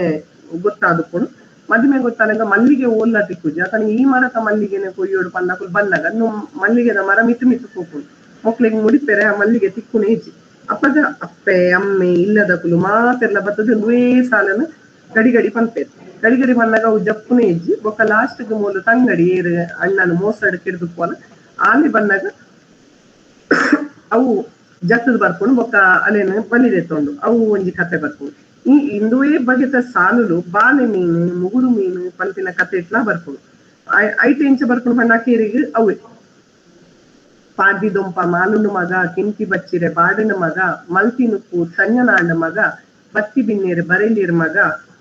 ಗೊತ್ತಾದುಪ್ಪುನು ಮದಿಮೆ ಗೊತ್ತಾನಗ ಮಲ್ಲಿಗೆ ಓಲ್ಲ ತಿಕ್ಕುಜಿ ಆತನ ಈ ಮರತ ಮಲ್ಲಿಗೆನೆ ಕೊಯ್ಯೋಡು ಪನ್ನಕುಲು ಬನ್ನಗ ಮಲ್ಲಿಗೆದ ಮರ ಮಿತ್ತು ಮಿತ್ತು ಪೋಪುನು ಮೊಕ್ಲಿಗೆ ಮುಡಿಪೆರೆ ಆ ಮಲ್ಲಿಗೆ ತಿಕ್ಕುನೆ ಇಜ್ಜಿ. ಅಪ್ಪಗ ಅಪ್ಪೆ ಅಮ್ಮೆ ಇಲ್ಲದಕುಲು ಮಾತೆಲ್ಲ ಬತ್ತದ ಒಂದೇ ಸಾಲನ ಗಡಿ ಗಡಿ ಪನ್ಪೇರು ಗಡಿ ಗಡಿ ಬಂದಾಗ ಅವು ಜಪ್ಪುನೆ ಇಜ್ಜಿ ಬೊಕ್ಕ ಲಾಸ್ಟ್ ಮೂಲ ತಂಗಡಿ ಏರು ಅಣ್ಣನ ಮೋಸಡ್ ಕಿಡ್ದು ಪೋಲ ಆಲಿ ಬಂದಾಗ ಅವು ಜತ್ತದ ಬರ್ಕೊಂಡು ಬೊಕ್ಕ ಅಲೇನ ಬಲಿದೆತ್ತೊಂಡು ಅವು ಒಂಜಿ ಕತೆ ಬರ್ಕೊಂಡು ಈ ಇಂದುವೇ ಬಗೆತ ಸಾಲುಲು ಬಾಲೆ ಮೀನು ಮುಗುರು ಮೀನು ಪನ್ಪಿನ ಕತೆ ಇಟ್ಲಾ ಬರ್ಕೊಂಡು ಐಟ್ ಇಂಚ ಬರ್ಕೊಂಡು ಪಂಡ ಕೇರಿಗೆ ಅವೇ ಪಾದಿ ದೊಂಪ ಮಾಲುನು ಮಗ ಕಿಂಕಿ ಬಚ್ಚಿರೆ ಬಾಡಿನ ಮಗ ಮಲ್ತಿ ನುಪ್ಪು ತನ್ಯನಾಂಡ ಮಗ ಬತ್ತಿ ಬಿನ್ನೇರು ಬರೆಲೀರ್ ಮಗ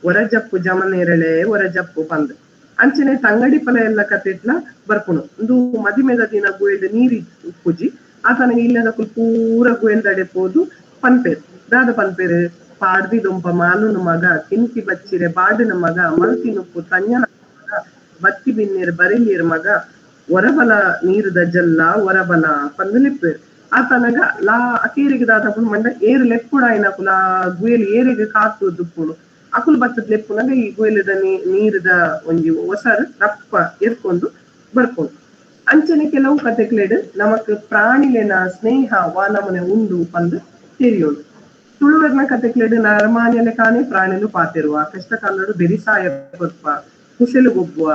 ಒರಜಪ್ಪು ಜಮನೇರಳೆ ಒರಜಪ್ಪು ಪಂದ್ ಅಂಚನೆ ತಂಗಡಿ ಫಲ ಎಲ್ಲ ಕತೆ ಇಟ್ಲ ಬರ್ಪುಣು. ಇಂದು ಮದಿಮೆದ ದಿನ ಗುಳ್ಳು ನೀರಿ ಉಪ್ಪುಜಿ. ಆತನಗ ಇಲ್ಲದ ಪೂರ ಗುವೆಲ್ದಡೆ ಪೋದು ಪನ್ಪೇರು ದಾದ ಪನ್ಪೇರು ಪಾಡ್ದಿ ದೊಂಪ ಮಾಲುನ ಮಗ ಕಿನ್ಕಿ ಬಚ್ಚಿರೆ ಬಾಡಿನ ಮಗ ಮಲ್ತಿನುಪ್ಪು ತಂಜನ ಮಗ ಬತ್ತಿ ಬಿನ್ನೇರು ಬರೆಲಿಯರ್ ಮಗ ಒರಬಲ ನೀರುದ ಜಲ್ಲ ಒರಬಲ ಪಂದು ಲೆಪ್ಪೇರು ಆತನಗ ಲಾ ಅಕೇರಿಗೆ ದಾದ ಮಂಡ ಏರು ಲೆಪ್ಪುಡಾಯಿನ ಕುಲ ಗುಯಲ್ ಏರಿಗೆ ಕಾತು ದುಪ್ಪುಡು ಅಕುಲು ಬತ್ತದ ಲೆಪ್ಪುನಾಗ ಈ ಗುಯಲದ ನೀರುದ ಒಂಜಿ ಒಸರು ರಪ್ಪ ಎರ್ಕೊಂಡು ಬರ್ಕೊಂಡು. ಅಂಚನೆ ಕೆಲವು ಕತೆಕ್ಲೆಡ್ ನಮಕ್ ಪ್ರಾಣಿಲೆನ ಸ್ನೇಹ ವಾನಮನೆ ಉಂಡು ಪಂದು ತೆರಿಯೋಡು. ತುಳುವರ್ನ ಕತೆಕ್ಲೆಡ್ ನರಮಾನ್ಯಲೆ ಕಾಣೆ ಪ್ರಾಣಿಲು ಪಾತಿರುವ ಕಷ್ಟ ಕಾಲಡು ಬೆರಿಸಾಯ ಕೊರ್ಪ ಕುಸೆಲು ಗೊಬ್ಬುವ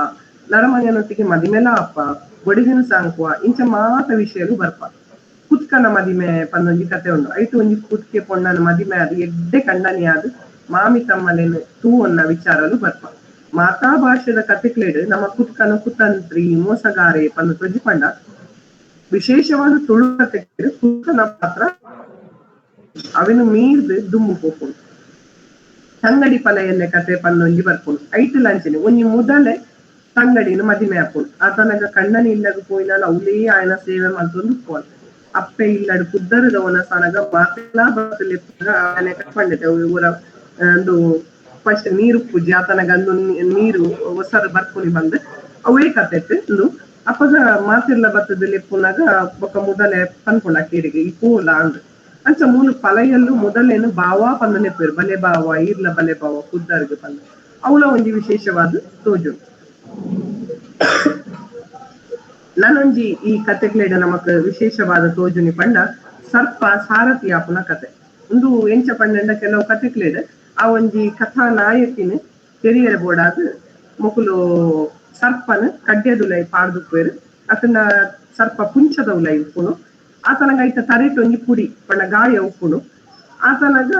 ನರಮಾನ್ಯನೊಟ್ಟಿಗೆ ಮದಿಮೆಲ ಅಪ್ಪ ಬಡಿದಿನ ಸಾಂಕುವ ಇಂಚ ಮಾತ ವಿಷಯಲು ಬರ್ಪ. ಕುತ್ಕನ ಮದಿಮೆ ಪಂದೊಂಜಿ ಕತೆ ಉಂಡು. ಐಟು ಒಂಜಿ ಕುತ್ಕೆ ಪೊಣ್ಣನ ಮದಿಮೆ ಅದು ಎಡ್ಡೆ ಕಂಡನಿ ಅದು ಮಾಮಿ ತಮ್ಮಲೇನು ತೂವನ್ನ ವಿಚಾರಲು ಬರ್ಪ. ಮಾತಾ ಭಾಷೆದ ಕತೆಕ್ಲೆಡ್ ನಮ್ಮ ಕುತ್ಕನ ಕುತಂತ್ರಿ ಮೋಸಗಾರೆ ಪಂದು ತೊಜಿಪಂಡ ವಿಶೇಷವಾದ ತುಳು ಕತೆಕ್ಲೆಡ್ ಕುತ್ಕನ ಪಾತ್ರ ಅವೆನು ಮೀರ್ದು ದುಂಬು ಪೋಪುಂಡು. ತಂಗಡಿ ಪಲೆಯಲ್ಲೆ ಕತೆ ಪಂದೊಂಜಿ ಬರ್ಪುಂಡು. ಐಟು ಲಂಚನೆ ಒಂಜಿ ಮುದಲೆ ತಂಗಡಿನ ಮದಿಮೆ ಆಪುಂಡು. ಆತನಗ ಕಣ್ಣನಿ ಇಲ್ಲಗ ಪೋಯಿನಾಲ ಅವಲೇ ಆಯನ ಸೇವೆ ಮಲ್ತೊಂದು ಪೋಲ್ ಅಪ್ಪೆ ಇಲ್ಲಡು ಪುದ್ದರುದವನ ಸನಗ ಮಾತೆಲ್ಲ ಬತ್ತಲೆ ಪಂಡಿತ ಊರ ಒಂದು ಫಸ್ಟ್ ನೀರು ಪೂಜೆ ಆತನಗ ಅಂದು ನೀರು ಹೊಸರು ಬರ್ಪುನಿ ಬಂದು ಅವೇ ಕತೆಟ್ ಇಂದು ಅಪ್ಪಗ ಮಾತಿರ್ಲ ಬತ್ತದ ಲೆಪ್ಪುನಾಗ ಬೊಕ್ಕ ಮುದಲೆ ಪನ್ಪುಂಡು ಅಕ್ಕೇರಿಗೆ ಈ ಪೋಲ ಅಂದ್ ಅಂಚ ಮೂಲು ಪಲಯಲ್ಲು ಮೊದಲೇನು ಬಾವ ಪಂದು ಲೆಪ್ಪೇರು ಬಲೆ ಬಾವ ಈರ್ಲ ಬಲೆ ಬಾವ ಪುದ್ದರ್ಗ್ ಪಂದು ಅವಳ ಒಂಜಿ ವಿಶೇಷವಾದ ತೋಜು. ನಾನೊಂಜಿ ಈ ಕತೆಕ್ಲೆಡ್ ನಮಕ್ ವಿಶೇಷವಾದ ತೋಜುನಿ ಪಂಡ ಸರ್ಪ ಸಾರಥಿ ಆಪುನ ಕತೆ. ಒಂದು ಎಂಚ ಪಂಡ ಕೆಲವು ಕತೆಕ್ಲೆಡ್ ಆ ಒಂಜಿ ಕಥಾ ನಾಯಕಿನ ತೆರಿಯರ ಬೋಡಾದ್ ಮೊಕುಲು ಸರ್ಪನ ಕಡ್ಯದುಲೈ ಪಾಡ್ದುಪ್ಪೇರು ಅತನ ಸರ್ಪ ಪುಂಚದ ಉಲೈ ಉಪ್ಪುನು ಆತನಗ ಐತ ತರೆಟ್ ಒಂಜಿ ಪುಡಿ ಪಂಡ ಗಾಯ ಉಪ್ಪುನು ಆತನಗ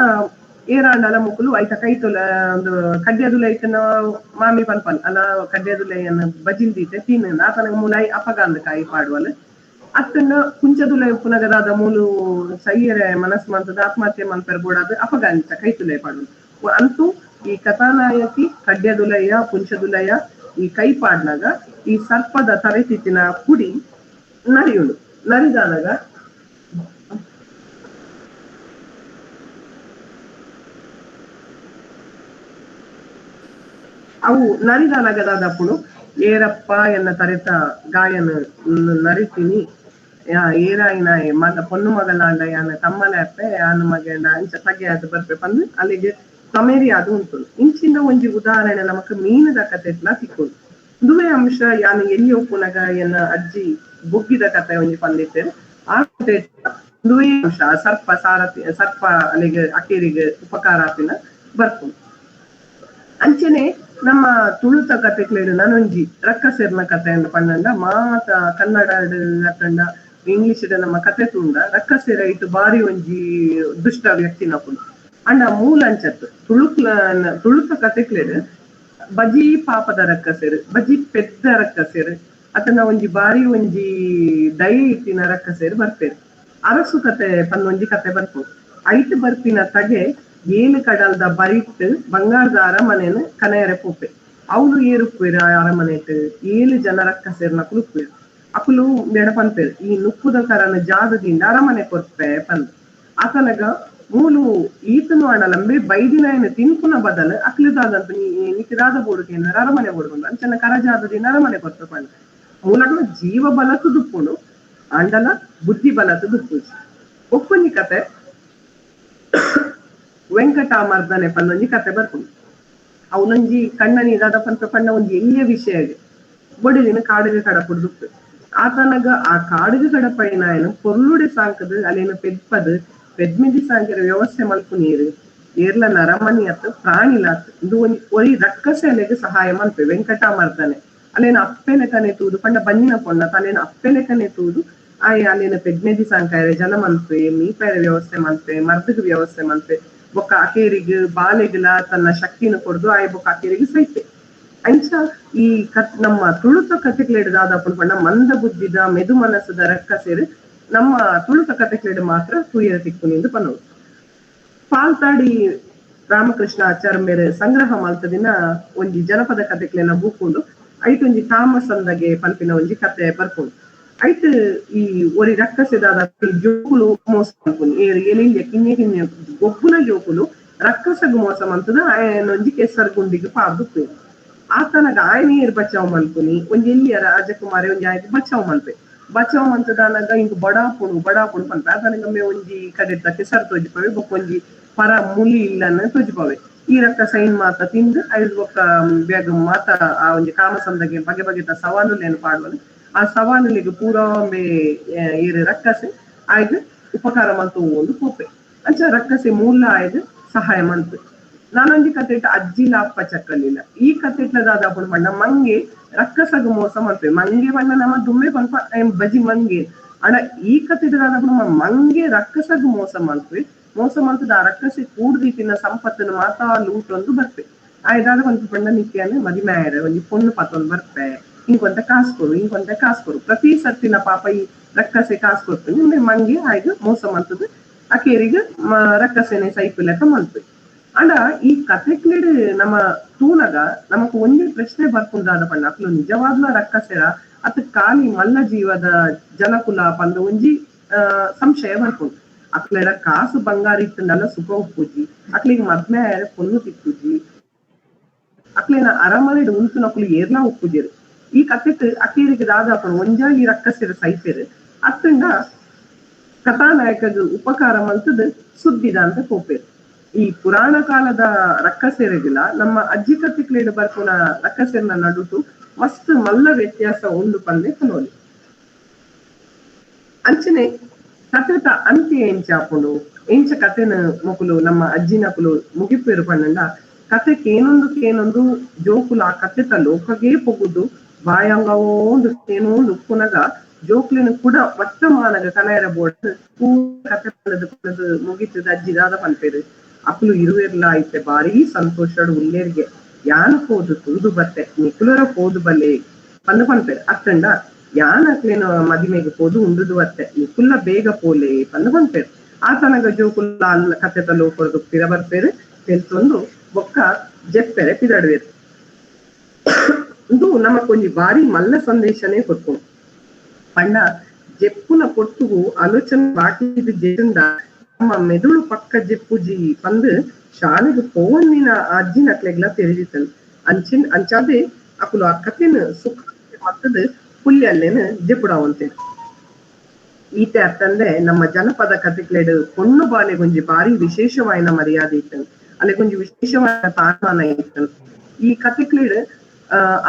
ಏರಾಂಡಲ ಮೊಕುಲು ಐತ ಕೈತೊಲ ಒಂದು ಕಡ್ಯದುಲೈ ಐತನ ಮಾಮಿ ಪನ್ಪನ್ ಅಲ್ಲ ಕಡ್ಯದುಲೈಯನ್ನು ಬಜಿಲ್ ದೀತೆ ತಿನ್ನ ಆತನಗ ಮೂಲಾಯಿ ಅಪಗಾಂದ ಕಾಯಿ ಪಾಡುವಲ್ಲ ಅತ್ತನ್ನ ಕುಂಚದುಲೈ ಉಪ್ಪುನಗದಾದ ಮೂಲು ಸೈಯರೆ ಮನಸ್ಸು ಮಂತದ ಆತ್ಮಹತ್ಯೆ ಮನ್ಪೆರ್ ಬೋಡಾದ್ ಅಪಗಾಂತ ಕೈತುಲೈ ಪಾಡುವ. ಅಂತೂ ಈ ಕಥಾನಾಯಕಿ ಕಡ್ಯದುಲಯ್ಯ ಪುಂಚದುಲಯ್ಯ ಈ ಕೈ ಪಾಡ್ನಾಗ ಈ ಸರ್ಪದ ತರೆತಿತ್ತಿನ ಪುಡಿ ನರಿಯುಂಡು. ನರಿದಾನಗ ಅವು ನರಿದಾನಗದಾದಪ್ಪುಡು ಏರಪ್ಪ ಎನ್ನ ತರೆತ ಗಾಯನ ನರಿತೀನಿ ಏರಾಯಿನ ಮಗ ಪೊನ್ನು ಮಗಲಾಂಡ ಯಾನ ತಮ್ಮಲೆ ಅಪ್ಪೆ ಯಾನ ಮಗಂಡ ಅಂಚ ತಗೆ ಅದು ಬರ್ಪೆ ಪಂದು ಅಲ್ಲಿಗೆ ತಮೇರಿ ಅದು ಉಂಟು. ಇಂಚಿನ ಒಂಜಿ ಉದಾಹರಣೆ ನಮಕ್ ಮೀನದ ಕತೆ ತಿಕ್ಕೊಂಡು. ದುವೆ ಅಂಶ ಯಾನು ಎಲ್ಲಿ ಒಪ್ಪುನಗ ಎನ್ನ ಅಜ್ಜಿ ಬೊಗ್ಗಿದ ಕತೆ ಒಂಜಿ ಪಂದಿತ್ತೇನೆ ಆ ಕತೆ ದುವೆ ಅಂಶ ಸರ್ಪ ಸಾರಥಿ ಸರ್ಪ ಅಲ್ಲಿಗೆ ಅಕೇರಿಗೆ ಉಪಕಾರ ಆಪಿನ ಬರ್ಪುಂಡು. ಅಂಚನೆ ನಮ್ಮ ತುಳುತ ಕತೆಕ್ಲೆಡ್ ನಾನೊಂಜಿ ರಕ್ಕಸೆರ್ನ ಕತೆ ಪಂಡ ಮಾತ ಕನ್ನಡ ಅತ್ತಂಡ ಇಂಗ್ಲಿಷ್ ನಮ್ಮ ಕತೆ ತುಂಡ ರಕ್ಕಸೆರ ಇಟ್ಟು ಬಾರಿ ಒಂಜಿ ದುಷ್ಟ ವ್ಯಕ್ತಿ ನಪುಂಡು. ಅಂಡ ಮೂಲ ಅಂಚತ್ತು ತುಳುತ ಕತೆಕ್ಲೆಡ್ ಬಜಿ ಪಾಪದ ರಕ್ಕಸೆರು ಬಜಿ ಪೆದ್ದ ರಕ್ಕಸೆರು ಅತನ ಒಂಜಿ ಬಾರಿ ಒಂಜಿ ದಯೆ ಇತ್ತಿನ ರಕ್ಕಸೆರು ಬರ್ಪೇರು. ಅರಸು ಕತೆ ಪನ್ನೊಂಜಿ ಕತೆ ಬರ್ಪು. ಐಟ್ ಬರ್ಪಿನ ತಗೆ ಏಳು ಕಡಲ್ದ ಬರಿಟ್ ಬಂಗಾರದ ಅರಮನೆನ ಕನೆಯರೆ ಪೋಪೆ ಅವಳು ಏರುಪ್ಪೇರು ಆ ಅರಮನೆಟ್ 7 ಜನ ರಕ್ಕಸೆರ್ನ ಕುಲುಪ್ಪೇರು. ಅಕುಲು ಬೇಡ ಪನ್ಪೇರು ಈ ನುಪ್ಪುದ ಕರನ ಜಾದದಿಂದ ಅರಮನೆ ಕೊರ್ಪೆ ಪಂದ್ ಆತನಗ ಮೂಲು ಈತನು ಅಣಲಂಬೆ ಬೈದಿನ ತಿನ್ಪುನ ಬದಲು ಅಕ್ಲುದಾದಂತ ನಿಕ್ಕಿದಾದ ಬೋಡುಗೆ ಅರಮನೆ ಬೋಡುಕೊಂಡು ಅಂಚನ ಕರಜಾದದಿಂದ ಅರಮನೆ ಕೊರ್ಪೆ ಪಂದ್ ಮೂಲಕ ಜೀವ ಬಲತು ದುಪ್ಪುಂಡು ಅಂಡಲ ಬುದ್ಧಿ ಬಲತು ದುಪ್ಪುಜಿ. ಒಪ್ಪೊಂಜಿ ಕತೆ ವೆಂಕಟಾಮರ್ದನೆ ಪನ್ನೊಂಜಿ ಕತೆ ಬರ್ಪುಂಡು. ಅವನೊಂಜಿ ಕಣ್ಣನಿ ದಾದ ಪನ್ಪ ಪಣ್ಣ ಒಂಜಿ ಎಲ್ಲಿಯ ವಿಷಯ ಬೊಡಿದಿನ ಕಾಡಿಗೆ ಕಡಪುಡ್ದುಪ್ಪು. ಆತನಗ ಆ ಕಾಡಿಗೆ ಕಡಪೈನಾಯನು ಪೊರ್ಲುಡೆ ಸಾಂಕದು ಅಲ್ಲೇನ ಪೆದ್ಪದು ಪೆದ್ಮಿದಿ ಸಾಂಕರ ವ್ಯವಸ್ಥೆ ಮಲ್ಪು ನೀರು ಏರ್ಲ ನರಮನಿ ಅತ್ತು ಪ್ರಾಣಿಲಾತ್ ಇದು ಒಂಜಿ ಒರಿ ರಕ್ಕಸೆ ಅಲೆಗೆ ಸಹಾಯ ಮಲ್ಪೆ ವೆಂಕಟಾಮರ್ದನೆ ಅಲ್ಲೇನ ಅಪ್ಪೆಲೆಕನೆ ತೂದು ಪಂಡ ಬಂಜಿನ ಪೊಣ್ಣ ತಲೇನ ಅಪ್ಪೆಲೆಕನೆ ತೂದು ಆಯ್ ಅಲ್ಲೇನ ಪೆದ್ಮೆದಿ ಸಾಂಕಾಯರೆ ಜನ ಮಲ್ಪೆ ಮೀಪೆರೆ ವ್ಯವಸ್ಥೆ ಮಲ್ಪೆ ಮರ್ದಗ ವ್ಯವಸ್ಥೆ ಮಲ್ಪೆ ಬೊಕ್ಕ ಅಕೇರಿಗೆ ಬಾಲೆಗಲ ತನ್ನ ಶಕ್ತಿನ ಕೊಡ್ದು ಆಯ್ ಬೊಕ್ಕ ಅಕೇರಿಗೆ ಸೈತೆ. ಅಂಚ ಈ ನಮ್ಮ ತುಳುತ ಕತೆಕ್ಲೆಡ್ ದಾದಪ್ಪನ ಪಂಡ ಮಂದ ಬುದ್ಧಿದ ಮೆದು ಮನಸ್ಸದ ರಕ್ಕಸೇರು ನಮ್ಮ ತುಳುತ ಕತೆಕ್ಲೆಡ್ ಮಾತ್ರ ತೂಯರ ತಿಕ್ಕುನಿಂದು ಪನ್ನವು. ಪಾಲ್ತಾಡಿ ರಾಮಕೃಷ್ಣ ಆಚಾರ್ಯ ಮೇರೆ ಸಂಗ್ರಹ ಮಲ್ತದಿನ ಒಂಜಿ ಜನಪದ ಕತೆಕ್ಲೆನ ಬೂಕುಂಡು. ಐಟೊಂಜಿ ತಾಮಸಂದಗೆ ಪನ್ಪಿನ ಒಂಜಿ ಕತೆ ಬರ್ಪುಂಡು. ಐಟ್ ಈ ಒರಿ ರಕ್ಕಸೆದಾದ ಜೋಕುಲು ಮೋಸ ಮನ್ಪುನಿ ಎಲಿಲ್ಯ ಕಿನ್ಯ ಕಿನ್ಯ ಗೊಬ್ಬುನ ಜೋಕುಲು ರಕ್ಕಸಗ್ ಮೋಸ ಮಂತದ ಆಯನೊಂಜಿ ಕೆಸರ್ ಗುಂಡಿಗೆ ಪಾಡ್ದು ಆತನಗ ಆಯನ ಏರ್ ಬಚಾವ್ ಮನ್ಪುನಿ ಒಂಜಿ ಎಲ್ಲಿಯ ರಾಜಕುಮಾರಿ ಒಂಜಿ ಆಯ್ತು ಬಚಾವ್ ಮನ್ಪೆ ಬಚಾವ್ ಮಂತದಾನಗ ಇಂಕ್ ಬಡಾಪುಡು ಬಡಾಪುಡು ಪನ್ಪೆ ಆತನಗ ಮೇ ಒಂಜಿ ಕಡೆತ ಕೆಸರ್ ತೋಜಿಪವೆ ಬೊಕ್ಕ ಒಂಜಿ ಪರ ಮುಲಿ ಇಲ್ಲನ್ನ ತೋಜಿಪವೆ ಈ ರಕ್ಕಸ ಇನ್ ಮಾತ ತಿಂದು ಐದು ಬೊಕ್ಕ ಬೇಗ ಮಾತ ಆ ಒಂಜಿ ಕಾಮಸಂದಗೆ ಬಗೆ ಬಗೆತ ಸವಾಲುಲೇನು ಪಾಡುವನು ಆ ಸವಾಲುಲಿಗೆ ಪೂರಾಂಬೆ ಏರು ರಕ್ಕಸೆ ಆಯ್ದು ಉಪಕಾರ ಮಂತು ಒಂದು ಪೋಪೆ ಅಂಚ ರಕ್ಕಸೆ ಮೂಲ ಆಯ್ದು ಸಹಾಯ ಮಂತು. ನಾನೊಂಜಿ ಕತೆಟ್ ಅಜ್ಜಿಲ ಅಪ್ಪ ಚಕ್ಕಲಿಲ್ಲ ಈ ಕತೆಟ್ಲದಾದ ಅಪ್ಪುಡು ಪಂಡ ಮಂಗೆ ರಕ್ಕಸಗ ಮೋಸ ಮನ್ಪೆ ಮಂಗೆ ಪಂಡ ನಮ್ಮ ದುಮ್ಮೆ ಪನ್ಪ ಬಜಿ ಮಂಗೆ ಅಣ ಈ ಕತೆಟ್ದಾದ ನಮ್ಮ ಮಂಗೆ ರಕ್ಕಸಗ ಮೋಸ ಮನ್ಪೆ ಮೋಸ ಮಂತದ ಆ ರಕ್ಕಸೆ ಕೂಡ್ದಿತ್ತಿನ ಸಂಪತ್ತನ್ನು ಮಾತಾ ಲೂಟೊಂದು ಬರ್ಪೆ ಆಯ್ದಾದ ಒಂದು ಪಂಡ ನಿತ್ಯಾನೆ ಮದಿಮೆ ಆಯರೆ ಒಂಜಿ ಪೊಣ್ಣು ಪತ್ತೊಂದು ಬರ್ಪೆ ಇಂಕೊಂತ ಕಾಸು ಕೊರು ಇಂಕೊಂತ ಕಾಸು ಕೊರು ಪ್ರತಿ ಸರ್ತಿನ ಪಾಪ ಈ ರಕ್ಕಸೆ ಕಾಸು ಕೊಡ್ತೀನಿ ಮಂಗೆ ಆಯ್ದು ಮೋಸ ಮಂತದ ಅಕೇರಿಗೆ ರಕ್ಕಸೆನೆ ಸೈಪಿಲಕ ಮನ್ಪೆ. ಅಂಡ ಈ ಕತೆಕ್ಲೆಡ್ ನಮ್ಮ ತೂನಗ ನಮಕ್ ಒಂಜಿ ಪ್ರಶ್ನೆ ಬರ್ಪುಂದಾದ ಪಂಡ ಅಕ್ಲು ನಿಜವಾದ್ಲ ರಕ್ಕಸೆರ ಅತ್ ಖಾಲಿ ಮಲ್ಲ ಜೀವದ ಜನಕುಲ ಪಂದ ಒಂಜಿ ಸಂಶಯ ಬರ್ಪುಂಡು. ಅಕ್ಲೆಡ ಕಾಸು ಬಂಗಾರ ಇತ್ತಂಡಲ ಸುಖ ಉಪ್ಪುಜಿ ಅಕ್ಲಿಗೆ ಮದ್ಮೆ ಆಯರೆ ಪೊನ್ನು ತಿಕ್ಕುಜಿ ಅಕ್ಲೆನ ಅರಮನೆಡ್ ಉಂತುನಕ್ಲು ಏರ್ಲಾ ಉಪ್ಪುಜೆರ್. ಈ ಕತೆಟ್ ಅಕೇರಿಗೆ ದಾದ ಪಂಡ ಒಂಜಾ ಈ ರಕ್ಕಸೆರ ಸೈಪೆರ್ ಅತ್ತಂಡ ಕಥಾನಾಯಕಗ್ ಉಪಕಾರ ಮಂತದ್ ಸುದ್ದಿದ ಅಂತ ಪೋಪೆರ್. ಈ ಪುರಾಣ ಕಾಲದ ರಕ್ಕಸೆರೆಗಿಲ್ಲ ನಮ್ಮ ಅಜ್ಜಿ ಕತೆಕ್ಲೆಡ್ ಬರ್ಪುನ ರಕ್ಕಸೆರ್ನ ನಡುಟು ಮಸ್ತ್ ಮಲ್ಲ ವ್ಯತ್ಯಾಸ ಉಂಡು ಪಂದೆ ಪನೋಲಿ. ಅಂಚನೆ ಕತೆತ ಅಂತ್ಯ ಎಂಚ ಆಪುಂಡು ಎಂಚ ಕತೆನ ಮೊಕುಲು ನಮ್ಮ ಅಜ್ಜಿನಕುಲು ಮುಗಿಪೇರು ಪಂಡ ಕತೆ ಕೇನೊಂದು ಕೇನೊಂದು ಜೋಕುಲು ಆ ಕತೆತ ಲೋಕಗೇ ಪೊಗುದು ಬಾಯಂಗವೋಂದು ಕೇನೊಂದು ಉಪ್ಪುನಗ ಜೋಕ್ಲಿನ ಕೂಡ ವರ್ತಮಾನಗ ಕನಯರ ಬೋರ್ಡ್ ಕತೆ ಪಂಡದು ಪಂಡದು ಮುಗಿತದ ಅಜ್ಜಿದಾದ ಪನ್ಪೇರು. ಅಕ್ಲು ಇರುವೆರ್ಲಾ ಐತೆ ಬಾರಿ ಸಂತೋಷಡು ಉಲ್ಲೇರ್ಗೆ ಯಾನ ಪೋದು ತೂದು ಬತ್ತೆ ನಿಕುಲರ ಪೋದು ಬಲೆ ಪಂದು ಪನ್ಪೇರು. ಅತ್ತಂಡ ಯಾನ ಅಕ್ಲೇನ ಮದಿಮೆಗೆ ಪೋದು ಉಂಡುದು ಬತ್ತೆ ನಿಕುಲ್ಲ ಬೇಗ ಪೋಲೆ ಪಂದು ಪನ್ಪೇರು. ಆತನಗ ಜೋಕುಲ್ಲ ಅಲ್ಲ ಕತೆ ತಲೋಕೊರ್ದು ಪಿರ ಬರ್ಪೇರು ತೆಲ್ತೊಂದು ಬೊಕ್ಕ ಜೆಪ್ಪೆರೆ ಪಿದಡುವೆರು. ಇದು ನಮಕೊಂಜಿ ಬಾರಿ ಮಲ್ಲ ಸಂದೇಶನೇ ಕೊಡ್ಕೊಂಡು ಪಂಡ ಜೆಪ್ಪುನ ಪೊಟ್ಟುಗು ಆಲೋಚನೆ ಬಾಕಿ ಜೆಂಡ ನಮ್ಮ ಮೆದುಳು ಪಕ್ಕ ಜೆಪ್ಪುಜಿ ಪಂದು ಶಾಲೆಗೆ ಪೋವನ್ನಿನ ಅಜ್ಜಿನ ಅಕ್ಲೆಗ್ಲ ತೆರಿದಿತ್ತನು ಅಂಚಿನ ಅಂಚಾದೆ ಅಕುಲು ಆ ಕತೆನ ಸುಖ ಮತ್ತದ ಪುಲ್ಯಲ್ಲೇನ ಜೆಪ್ಪುಡಾವಂತೆ. ಈತೆ ಅತ್ತಂದೆ ನಮ್ಮ ಜನಪದ ಕತೆಕ್ಲೆಡ್ ಪೊಣ್ಣು ಬಾಲೆಗೊಂಜಿ ಬಾರಿ ವಿಶೇಷವಾಯಿನ ಮರ್ಯಾದೆ ಇತ್ತನು ಅಲ್ಲೆಗೊಂಜಿ ವಿಶೇಷವಾದ ತಾನ ಇತ್ತನು. ಈ ಕತೆಕ್ಲೆಡ್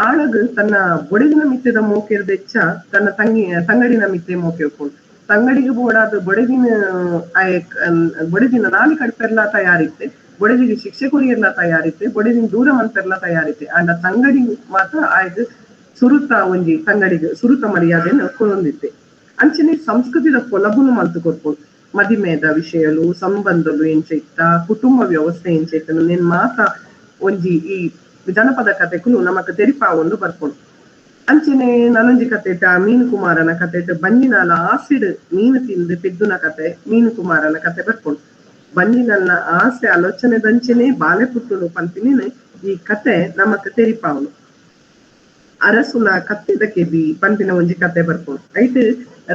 ಆಳಗ್ ತನ್ನ ಬೊಡೆದಿನ ಮಿತ್ತೆದ ಮೋಕೆರ್ದೆಚ್ಚ ತನ್ನ ತಂಗಡಿನ ಮಿತ್ತೆ ಮೋಕೆ ಉಪ್ಪುಂಡು. ತಂಗಡಿಗೆ ಬೋಡಾದ ಬೊಡೆದಿನ ಬೊಡೆದಿನ ನಾಲಿ ಕಡ್ಪೆರ್ಲಾ ತಯಾರಿತ್ತೆ ಬೊಡೆದಿಗೆ ಶಿಕ್ಷೆ ಕೊರಿಯರ್ಲಾ ತಯಾರಿತ್ತೆ ಬೊಡೆದಿನ ದೂರ ಮನ್ಪೆರ್ಲಾ ತಯಾರಿತ್ತೆ. ಅಂಡ ತಂಗಡಿ ಮಾತ್ರ ಆಯ್ದು ಸುರುತ ಒಂಜಿ ತಂಗಡಿಗೆ ಸುರುತ ಮರ್ಯಾದೆಯನ್ನು ಕೊರೊಂದಿತ್ತೆ. ಅಂಚನೆ ಸಂಸ್ಕೃತಿದ ಪೊಲಬುನು ಮಲ್ತು ಕೊರ್ಪುಂಡು. ಮದಿಮೇದ ವಿಷಯಲು ಸಂಬಂಧಲು ಎಂಚ ಇತ್ತ ಕುಟುಂಬ ವ್ಯವಸ್ಥೆ ಎಂಚ ಇತ್ತ ನೆನ್ ಮಾತ ಒಂಜಿ ಈ ಜನಪದ ಕತೆಕುಲು ನಮಕ್ ತೆರಿಪಾವೊಂದು ಬರ್ಪುಂಡು. ಅಂಚನೆ ನನೊಂಜಿ ಕತೆಟ ಮೀನು ಕುಮಾರನ ಕತೆಟ ಬಂಜಿನಾಲ ಆಸಿಡ್ ಮೀನು ತಿಂದು ಪೆದ್ದುನ ಕತೆ ಮೀನು ಕುಮಾರನ ಕತೆ ಬರ್ಪುಂಡು. ಬಂಜಿನಲ್ಲ ಆಸೆ ಆಲೋಚನೆ ದಂಚನೆ ಬಾಲೆ ಪುಟ್ಟುನು ಪಂತಿನಿ ಈ ಕತೆ ನಮಕ್ ತೆರಿಪಾವನು. ಅರಸುನ ಕತ್ತೆದ ಕೆಬಿ ಪಂಪಿನ ಒಂಜಿ ಕತೆ ಬರ್ಪುಂಡು. ಐಟ್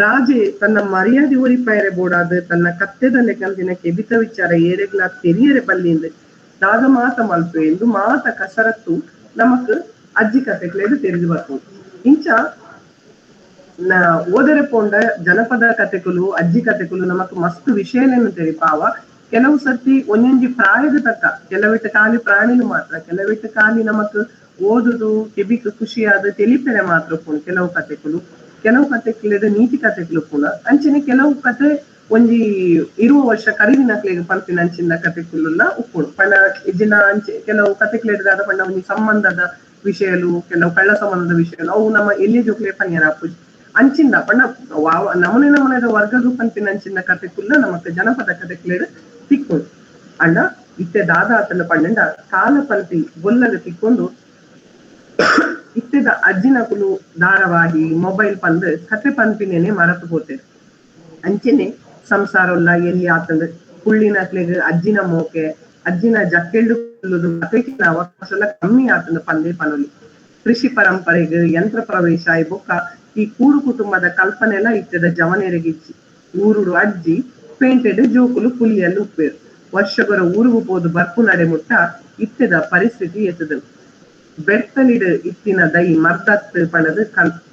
ರಾಜೆ ತನ್ನ ಮರ್ಯಾದೆ ಒರಿಪಾಯರೆ ಬೋಡಾದ್ ತನ್ನ ಕತ್ತೆದ ಲೆಕ್ಕಂತಿನ ಕೆಬಿತ ವಿಚಾರ ಏರೆಗ್ಲಾ ತೆರಿಯರೆ ಬಲ್ಲಿಂದು ದಾದ ಮಾತ ಮಲ್ಪೆ ಎಂದು ಮಾತ ಕಸರತ್ತು ನಮಕ್ ಅಜ್ಜಿ ಕತೆಕ್ಲೆಡ್ ತೆರಿದು ಬರ್ಪುಂಡು. ಇಂಚ ಓದರೆ ಪೋಂಡ ಜನಪದ ಕತೆಕುಲು ಅಜ್ಜಿ ಕತೆಕುಲು ನಮಕ್ ಮಸ್ತ್ ವಿಷಯಗಳನ್ನು ತೆರಿಪಾವ. ಕೆಲವು ಸರ್ತಿ ಒಂಜೊಂಜಿ ಪ್ರಾಯದ ತಕ್ಕ ಕೆಲವಿಟ್ಟು ಖಾಲಿ ಪ್ರಾಣಿಲು ಮಾತ್ರ ಕೆಲವಿಟ್ಟು ಖಾಲಿ ನಮಕ್ ಓದುದು ಕೆಬಿಕ್ ಖುಷಿಯಾದ ತೆಲಿಪೆರೆ ಮಾತ್ರ ಉಪ್ಪುಂಡು ಕೆಲವು ಕತೆಕುಲು. ಕೆಲವು ಕತೆಕ್ಲೆಡ್ ನೀತಿ ಕತೆಕುಲು ಉಪ್ಪುಂಡು. ಅಂಚನೆ ಕೆಲವು ಕತೆ ಒಂಜಿ 20 ವರ್ಷ ಕರಿದಿನಕ್ಲೆಗ್ ಪನ್ಪಿನ ಅಂಚಿನ ಕತೆಕುಲುಲ ಉಪ್ಪುಂಡು. ಪಂಡ ಇಜ್ಜಿನ ಅಂಚೆ ಕೆಲವು ಕತೆಕ್ಲೆಡ್ ಪಂಡ ಒಂಜಿ ಸಂಬಂಧದ ವಿಷಯಲು ಕೆಲವು ಕಳ್ಳ ಸಂಬಂಧದ ವಿಷಯಲು ಅವು ನಮ್ಮ ಎಲ್ಲಿ ಜೋಕ್ಲೆ ಪನ್ಯರ ಆಪುಜಿ. ಅಂಚಿಂದ ಪಂಡ ನಮೂನೆ ನಮೂನೆದ ವರ್ಗಗು ಪನ್ಪಿನ ಅಂಚಿನ ಕತೆಕುಲ್ಲ ನಮಕ್ ಜನಪದ ಕತೆಕ್ಲೆಡ್ ತಿಕ್ಕೊಂಡು. ಅಂಡ ಇತ್ತೆ ದಾದ ಆತನ ಪಂಡ ಕಾಲ ಪಲ್ಪಿ ಬೊಲ್ಲಲು ತಿಕ್ಕೊಂಡು ಇತ್ತೆದ ಅಜ್ಜಿನಕುಲು ಧಾರಾವಾಹಿ ಮೊಬೈಲ್ ಪಂದ್ ಕತೆ ಪನ್ಪಿನೇನೆ ಮರತು ಪೋತೇರು. ಅಂಚೆನೆ ಸಂಸಾರೊಲ್ಲ ಎಲ್ಲಿ ಆತಂದ್ ಪುಳ್ಳಿನಕ್ಲೆಗ್ ಅಜ್ಜಿನ ಮೋಕೆ ಅಜ್ಜಿನ ಜಕ್ಕೆಲ್ಡು ಕತೆಕಿನ ಅವಕಾಶ ಕಮ್ಮಿ ಆತಂದ್ ಪಂದೇ ಪನೊಲಿ. ಕೃಷಿ ಪರಂಪರೆಗ್ ಯಂತ್ರ ಪ್ರವೇಶ ಬೊಕ್ಕ ಈ ಕೂಡು ಕುಟುಂಬದ ಕಲ್ಪನೆಲ ಇತ್ತೆದ ಜವನೆರೆಗಿಜ್ಜಿ. ಊರುಡು ಅಜ್ಜಿ, ಪೇಂಟೆಡ್ ಜೋಕುಲು ಪುಲ್ಲಿಯಲ್ಲು ಉಪ್ಪೇರ್. ವರ್ಷಗೊರ ಊರುಗು ಪೋದು ಬರ್ಪುನಡೆ ಮುಟ್ಟ ಇತ್ತೆದ ಪರಿಸ್ಥಿತಿ ಎತ್ತುದುಂಡು. ಬೆರ್ತಲಿಡ್ ಇತ್ತಿನ ದೈ ಮರ್ದತ್ತ್ ಪಂಡುದ್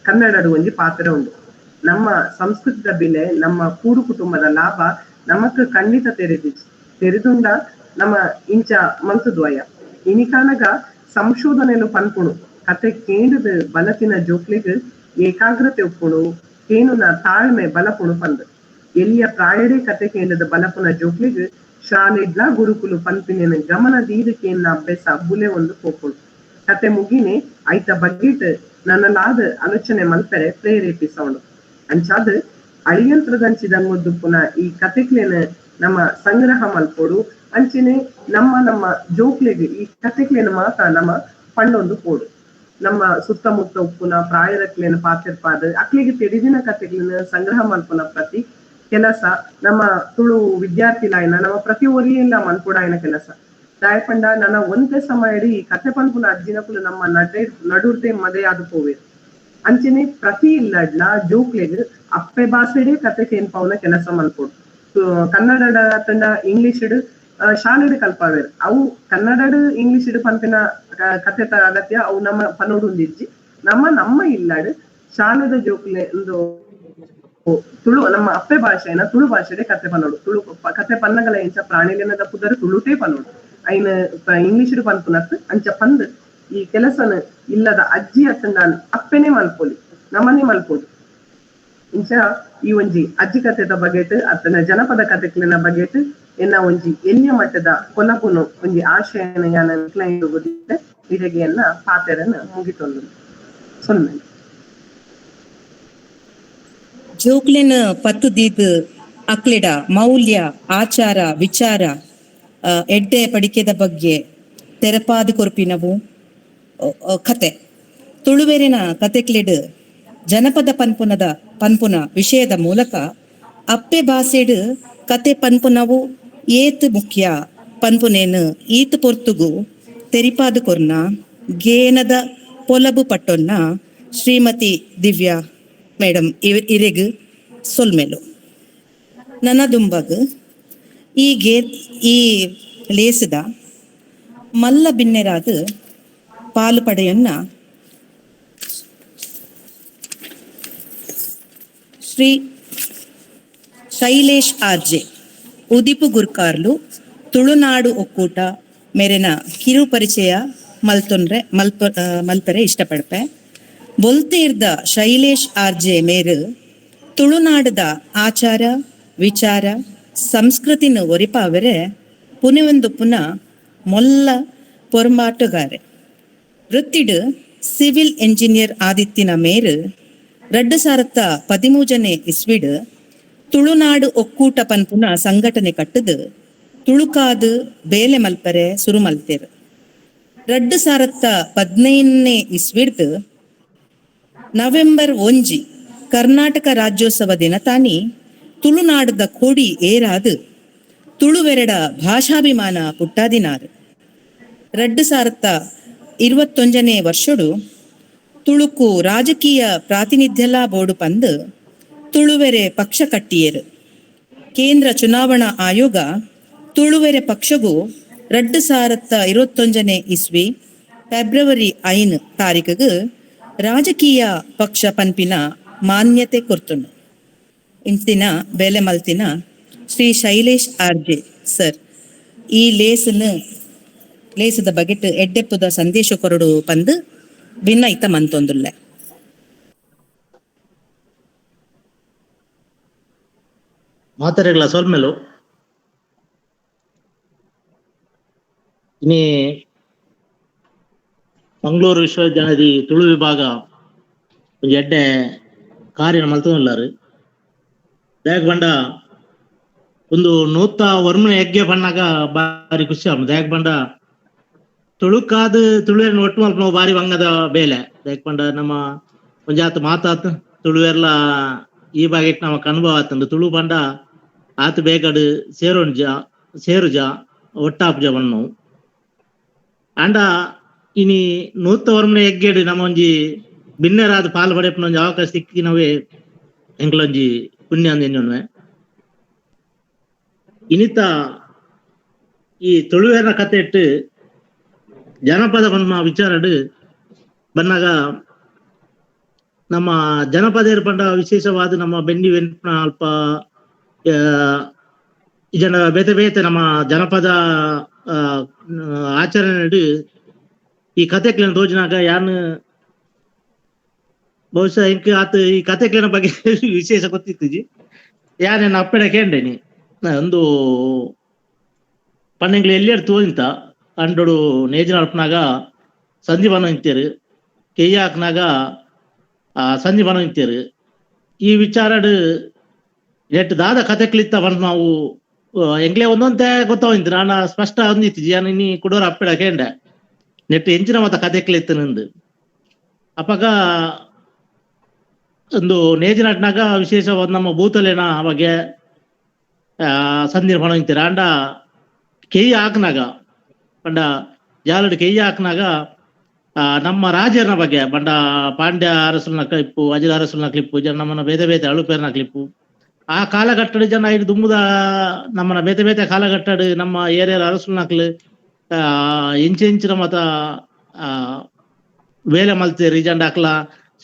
ಕನ್ನಡಡ್ ಒಂಜಿ ಪಾತೆರ ಉಂಡು. ನಮ್ಮ ಸಂಸ್ಕೃತಿದ ಬಿಲೆ, ನಮ್ಮ ಕೂಡು ಕುಟುಂಬದ ಲಾಭ ನಮಕ್ ಖಂಡಿತ ತೆರಿದಿಜಿ. ತೆರಿದುಂಡ ನಮ್ಮ ಇಂಚ ಮಲ್ತುದ್ವಯ. ಇನಿಕಾನಗ ಸಂಶೋಧನೆಲು ಪನ್ಪುಣು ಕತೆ ಕೇಂಡುದು ಬಲತಿನ ಜೋಕ್ಲೆಗ್ ಏಕಾಗ್ರತೆ ಉಪ್ಪುಣು, ಕೇನುನ ತಾಳ್ಮೆ ಬಲಪುಣು ಪಂದ್. ಎಲ್ಯ ಪ್ರಾಯಡೇ ಕತೆ ಕೇಂಡುದು ಬಲಪುನ ಜೋಕ್ಲೆಗ್ ಶಾಲೆಡ್ಲಾ ಗುರುಕುಲು ಪನ್ಪಿನೆನ್ ಗಮನ ದೀದ್ ಕೇನ್ನ ಅಬ್ಬೆಸ ಬುಲೆವೊಂದು ಪೋಪುಂಡು. ಕತೆ ಮುಗಿನೆ ಐತ ಬಗೆಟ್ ನನಲಾದ್ ಆಲೋಚನೆ ಮಲ್ಪೆರೆ ಪ್ರೇರೇಪಿಸವುಂಡು. ಅಂಚಾದ್ ಅಳಿಯಂತ್ರದಂಚಿದಂಗೊದ್ದುಪ್ಪುನ ಈ ಕತೆಕ್ಲೆನ್ ನಮ್ಮ ಸಂಗ್ರಹ ಮಲ್ಪೊಡು. ಅಂಚೆನೆ ನಮ್ಮ ನಮ್ಮ ಜೋಕ್ಲೆಗ್ ಈ ಕತೆಕ್ಲೆನ್ ಮಾತ ನಮ ಪಂಡೊಂದು ಪೋಡು. ನಮ್ಮ ಸುತ್ತಮುತ್ತ ಉಪ್ಪುನ ಪ್ರಾಯದಕ್ಲೆನ್ ಪಾತೆರ್ಪಾದ್ ಅಕ್ಲೆಗ್ ತೆರಿದಿನ ಕತೆಕ್ಲೆನ್ ಸಂಗ್ರಹ ಮಲ್ಪುನ ಪ್ರತಿ ಕೆಲಸ ನಮ್ಮ ತುಳು ವಿದ್ಯಾರ್ಥಿಲಾಯ್ನ ನಮ್ಮ ಪ್ರತಿ ಒರಿಯೆಲ್ಲ ಮಲ್ಪೊಡಾಯಿನ ಕೆಲಸ. ದಾಯ ಪಂಡ ನನ್ನ ಒಂತೆ ಸಮಯಡ್ ಈ ಕತೆ ಪನ್ಪುನ ಅಜ್ಜಿನಕುಲು ನಮ್ಮ ನಡುರ್ದೆ ಮದೆಯಾದ್ ಪೋವೆರ್. ಅಂಚೆನೆ ಪ್ರತಿ ಇಲ್ಲಡ್ಲ ಜೋಕ್ಲೆಗ್ ಅಪ್ಪೆ ಬಾಸೆಡೇ ಕತೆ ಕೇನ್ಪವುನ ಕೆಲಸ ಮಲ್ಪೊಡು. ಕನ್ನಡ ಅತ್ತಂಡ ಇಂಗ್ಲಿಷ್ ಶಾಲೆಡ್ ಕಲ್ಪಾವೆರ್. ಅವು ಕನ್ನಡಡ್ ಇಂಗ್ಲಿಷ್ ಪನ್ಪಿನ ಕತೆತ ಅಗತ್ಯ ಅವು ನಮ್ಮ ಪನೊಡುಂದಿಜ್ಜಿ. ನಮ್ಮ ನಮ್ಮ ಇಲ್ಲಡ್ ಶಾಲೆದ ಜೋಕ್ಲೆ ಒಂದು ತುಳು ನಮ್ಮ ಅಪ್ಪೆ ಭಾಷೆನ ತುಳು ಭಾಷೆಡೆ ಕತೆ ಪನೋಡು. ತುಳು ಕತೆ ಪನ್ನಗಲ ಇಂಚ ಪ್ರಾಣಿಲೆನದ ಪುದರ್ ತುಳುಟೇ ಪನೋಡು, ಐನ್ ಇಂಗ್ಲಿಷ್ ಪನ್ಪುನತ್. ಅಂಚ ಪಂದ್ ಈ ಕೆಲಸನ ಇಲ್ಲದ ಅಜ್ಜಿ ಅತ್ತಂಡ ಅಪ್ಪೆನೆ ಮಲ್ಪೊಲಿ, ನಮನೆ ಮಲ್ಪೊಡು. ಇಂಚ ಈ ಒಂಜಿ ಅಜ್ಜಿ ಕತೆದ ಬಗೆಟ್ ಅತ್ತಂಡ ಜನಪದ ಕತೆಕ್ಲೆನ ಬಗೆಟ್ ಎನ್ನ ಒಂಜಿ ಎಲ್ಯ ಮಟ್ಟದ ಕೊಲಬುನು ಒಂಜಿ ಆಶಯನ ಯಾನ ಇಡೆಗೆಯನ್ನ ಪಾತೆರನ್ ಮುಗಿತೊಂದು ಸೊಲ್ಮೆ. ಜೋಕ್ಲೆನ ಪತ್ತು ದೀದ್ ಅಕ್ಲೆಡ ಮೌಲ್ಯ ಆಚಾರ ವಿಚಾರ ಎಡ್ಡೆ ಪಡಿಕೆದ ಬಗ್ಗೆ ತೆರಪಾದ ಕೊರ್ಪಿನವು ಕತೆ. ತುಳುವೆರಿನ ಕತೆಕ್ಲೆಡ್ ಜನಪದ ಪನ್ಪುನ ವಿಷಯದ ಮೂಲಕ ಅಪ್ಪೆ ಭಾಷೆಡ್ ಕತೆ ಪನ್ಪುನವು ಏತ್ ಮುಖ್ಯ ಪನ್ಪುನೇನು ಈತ್ ಪೊರ್ತುಗು ತೆರಿಪಾದ ಕೊರ್ನ ಗೇನದ ಪೊಲಬು ಪಟ್ಟೊನ್ನ ಶ್ರೀಮತಿ ದಿವ್ಯಾ ಮೇಡಮ್ ಇರೆಗ್ ಸೊಲ್ಮೆಲು. ನನ್ನ ದುಂಬಗ್ ಈ ಈ ಲೇಸದ ಮಲ್ಲ ಬಿನ್ನೆರಾದ ಪಾಲು ಪಡೆಯನ್ನ ಶ್ರೀ ಶೈಲೇಶ್ ಆರ್ಜೆ ಉದಿಪು ಗುರ್ಕಾರ್ಲು ತುಳುನಾಡು ಒಕ್ಕೂಟ ಮೇರೆನ ಕಿರು ಪರಿಚಯ ಮಲ್ತೊಂದ್ರೆ ಮಲ್ಪೆರೆ ಇಷ್ಟಪಡ್ಪೆ. ಬೊಲ್ತೇರ್ದ ಶೈಲೇಶ್ ಆರ್ಜೆ ಮೇರು ತುಳುನಾಡದ ಆಚಾರ ವಿಚಾರ ಸಂಸ್ಕೃತಿನ ಒರಿಪಾವರೆ ಪುನೆವೊಂದು ಪುನ ಮೊಲ್ಲ ಪೊರ್ಮಾಟುಗಾರೆ. ವೃತ್ತಿಡ್ ಸಿವಿಲ್ ಎಂಜಿನಿಯರ್ ಆದಿತ್ತಿನ ಮೇರು 2013 ಇಸ್ವಿಡ್ ತುಳುನಾಡು ಒಕ್ಕೂಟ ಪನ್ಪುನ ಸಂಘಟನೆ ಕಟ್ಟದು ತುಳುಕಾದು ಬೇಲೆ ಮಲ್ಪರೆ ಸುರು ಮಲ್ತೇರು. 2015 ಇಸ್ವಿಡ್ದು ನವೆಂಬರ್ 1 ಕರ್ನಾಟಕ ರಾಜ್ಯೋತ್ಸವ ದಿನ ತಾನಿ ತುಳುನಾಡದ ಕೋಡಿ ಏರಾದು ತುಳುವೆರಡ ಭಾಷಾಭಿಮಾನ ಪುಟ್ಟಾದಿನಾರು. 2021 ವರ್ಷಡು ತುಳುಕು ರಾಜಕೀಯ ಪ್ರಾತಿನಿಧ್ಯಲಾ ಬೋರ್ಡು ಪಂದು ತುಳುವೆರೆ ಪಕ್ಷ ಕಟ್ಟಿಯರು. ಕೇಂದ್ರ ಚುನಾವಣಾ ಆಯೋಗ ತುಳುವೆರೆ ಪಕ್ಷಗೂ 2021 ಇಸ್ವಿ ಫೆಬ್ರವರಿ 5 ತಾರೀಖಿಗೆ ರಾಜಕೀಯ ಪಕ್ಷ ಪನ್ಪಿನ ಮಾನ್ಯತೆ ಕೊರ್ತುಂಡು. ಇಂಚಿನ ಬೇಲೆ ಮಲ್ತಿನ ಶ್ರೀ ಶೈಲೇಶ್ ಆರ್ಜೆ ಸರ್ ಈ ಲೇಸದ ಬಗೆಟ್ ಎಡ್ಡೆಪ್ಪುದ ಸಂದೇಶ ಕೊರಡು ಪಂದು ಭಿನ್ನೈತ ಮಂತೊಂದುಲ್ಲೆ. ಮಾತೆರೆಗ್ಲ ಸೊಲ್ಮೆಲು. ಇನಿ ಮಂಗಳೂರು ವಿಶ್ವವಿದ್ಯಾಲಯದ ತುಳು ವಿಭಾಗ ಒಂಜಿ ಎಡ್ಡೆ ಕಾರ್ಯ ಮಲ್ತೊಂದುಲ್ಲಾರು. ದಾಯೆಗ್ ಪಂಡ ಒಂದು ನೂತ ವರ್ಮನ ಯಜ್ಞ ಪಣ್ಣಾಗ ಬಾರಿ ಖುಷಿ ಆಪುಂಡು. ದಾಯೆಗ್ ಪಂಡ ತುಳುಕಾದ್ ತುಳುವೆರ್ನ ಒಟ್ಟು ಮಲ್ಪುನವು ಬಾರಿ ಬಂಗದ ಬೇಲೆ. ದಾಯೆಗ್ ಪಂಡ ನಮ್ಮ ಒಂಜಾತ್ ಮಾತಾತ್ ತುಳುವೆರ್ಲ ಈ ಬಗೆಟ್ ನಮಕ್ ಅನುಭವ ಆತುಂಡು. ತುಳು ಪಂಡ ಆತ್ ಬೇಗಡ್ ಸೇರುಂಜ ಸೇರುಜ ಒಟ್ಟಾಪುಜ ಪಣ್ಣವು. ಆಂಡ ಇನಿ ನೂತ ವರ್ಮನ ಯಜ್ಞಡ್ ನಮ್ಮ ಒಂಜಿ ಬಿನ್ನೆರಾದ ಪಾಲ್ ಪಡೆಪುನ ಅವಕಾಶ ಸಿಕ್ಕಿನವೇ ಎಂಕ್ಲೊಂಜಿ ಪುಣ್ಯ ಅಂದ್. ಇನಿತ ಈ ತುಳುವೆರ್ನ ಕತೆ ಇಟ್ಟು ಜನಪದ ಪನ್ಪ ವಿಚಾರಡ್ ಬನ್ನಾಗ ನಮ್ಮ ಜನಪದ ಪಂಡ ವಿಶೇಷವಾದ ನಮ್ಮ ಬೆನ್ನಿ ಬೆನ್ಪುನ ಅಲ್ಪ ಜನ ಬೇತೆ ಬೇತೆ ನಮ್ಮ ಜನಪದ ಆಚರಣೆ ಈ ಕತೆಕ್ಲೆನ ತೋಜಿನಾಗ ಯಾನ್ ಬಹುಶಃ ಇಂಕ್ ಆತ ಈ ಕತೆಕ್ಲೆನ ಬಗ್ಗೆ ವಿಶೇಷ ಗೊತ್ತಿತ್ತಿಜಿ. ಯಾನ್ ಅಪ್ಪೆಡ ಕೇಂಡೇನಿ ಒಂದು ಪಣ್ಣೆಂಗ್ಲು ಎಲ್ಲಿಯರ್ ತೋಜಿಂತ ಅಂಡೋಡು ನೇಜಿನ ಅಲ್ಪನಾಗ ಸಂಧಿ ಬನ ಇಂತೇರು, ಕೆಯ್ಯ ಹಾಕ್ನಾಗ ಸಂಧಿ ಬನ ಇಂತೇರು. ಈ ವಿಚಾರಡ್ ಎಟ್ ದಾದ ಕತೆಕ್ಲಿತ್ತ ಬಂದ್ ನಾವು ಎಂಗ್ಲೇ ಒಂದೊಂದೇ ಗೊತ್ತಾವಂತ ನಾನು ಸ್ಪಷ್ಟ ಒಂದಿತ್ತಿಜಿ. ಯಾನ್ ಇನಿ ಕುಡೋರ ಅಪ್ಪೆಡ ಕೇಂಡೆ ನೆಟ್ ಎಂಚಿನ ಮತ ಕತೆಕ್ಲಿತ್ತ ನಿಂದು. ಅಪಗ ಒಂದು ನೇಜಿನಾಟ್ನಾಗ ವಿಶೇಷವಾದ ನಮ್ಮ ಭೂತಲೇನ ಬಗ್ಗೆ ಸಂಧಿ ಬನ ಇಂತೀರ. ಅಂಡ ಕೆಯ್ಯ ಹಾಕ್ನಾಗ ಪಂಡ ಜಾಲಡ್ ಕೆಯ್ಯ ಹಾಕ್ನಾಗ ನಮ್ಮ ರಾಜರನ ಬಗ್ಗೆ ಬಂಡ ಪಾಂಡ್ಯ ಅರಸುಲನ ಕ್ಲಿಪ್ಪು, ಅಜಿಲ ಅರಸುಲನ ಕ್ಲಿಪ್ಪು, ಜನ ನಮ್ಮನ ಬೇತೆ ಬೇತೆ ಅಳುಪೇರ್ನ ಕ್ಲಿಪ್ಪು, ಆ ಕಾಲಘಟ್ಟಡ್ ಜನ ಐದು ದುಮ್ಮುದ ನಮ್ಮನ ಬೇತೆ ಬೇತೆ ಕಾಲಘಟ್ಟಡ್ ನಮ್ಮ ಏರಿಯಾರ ಅರಸುಲನಕ್ಲು ಎಂಚೆಂಚಿನ ಮತ ವೇಲೆ ಮಲ್ತೇರಿ ಜಂಡ ಅಕ್ಲ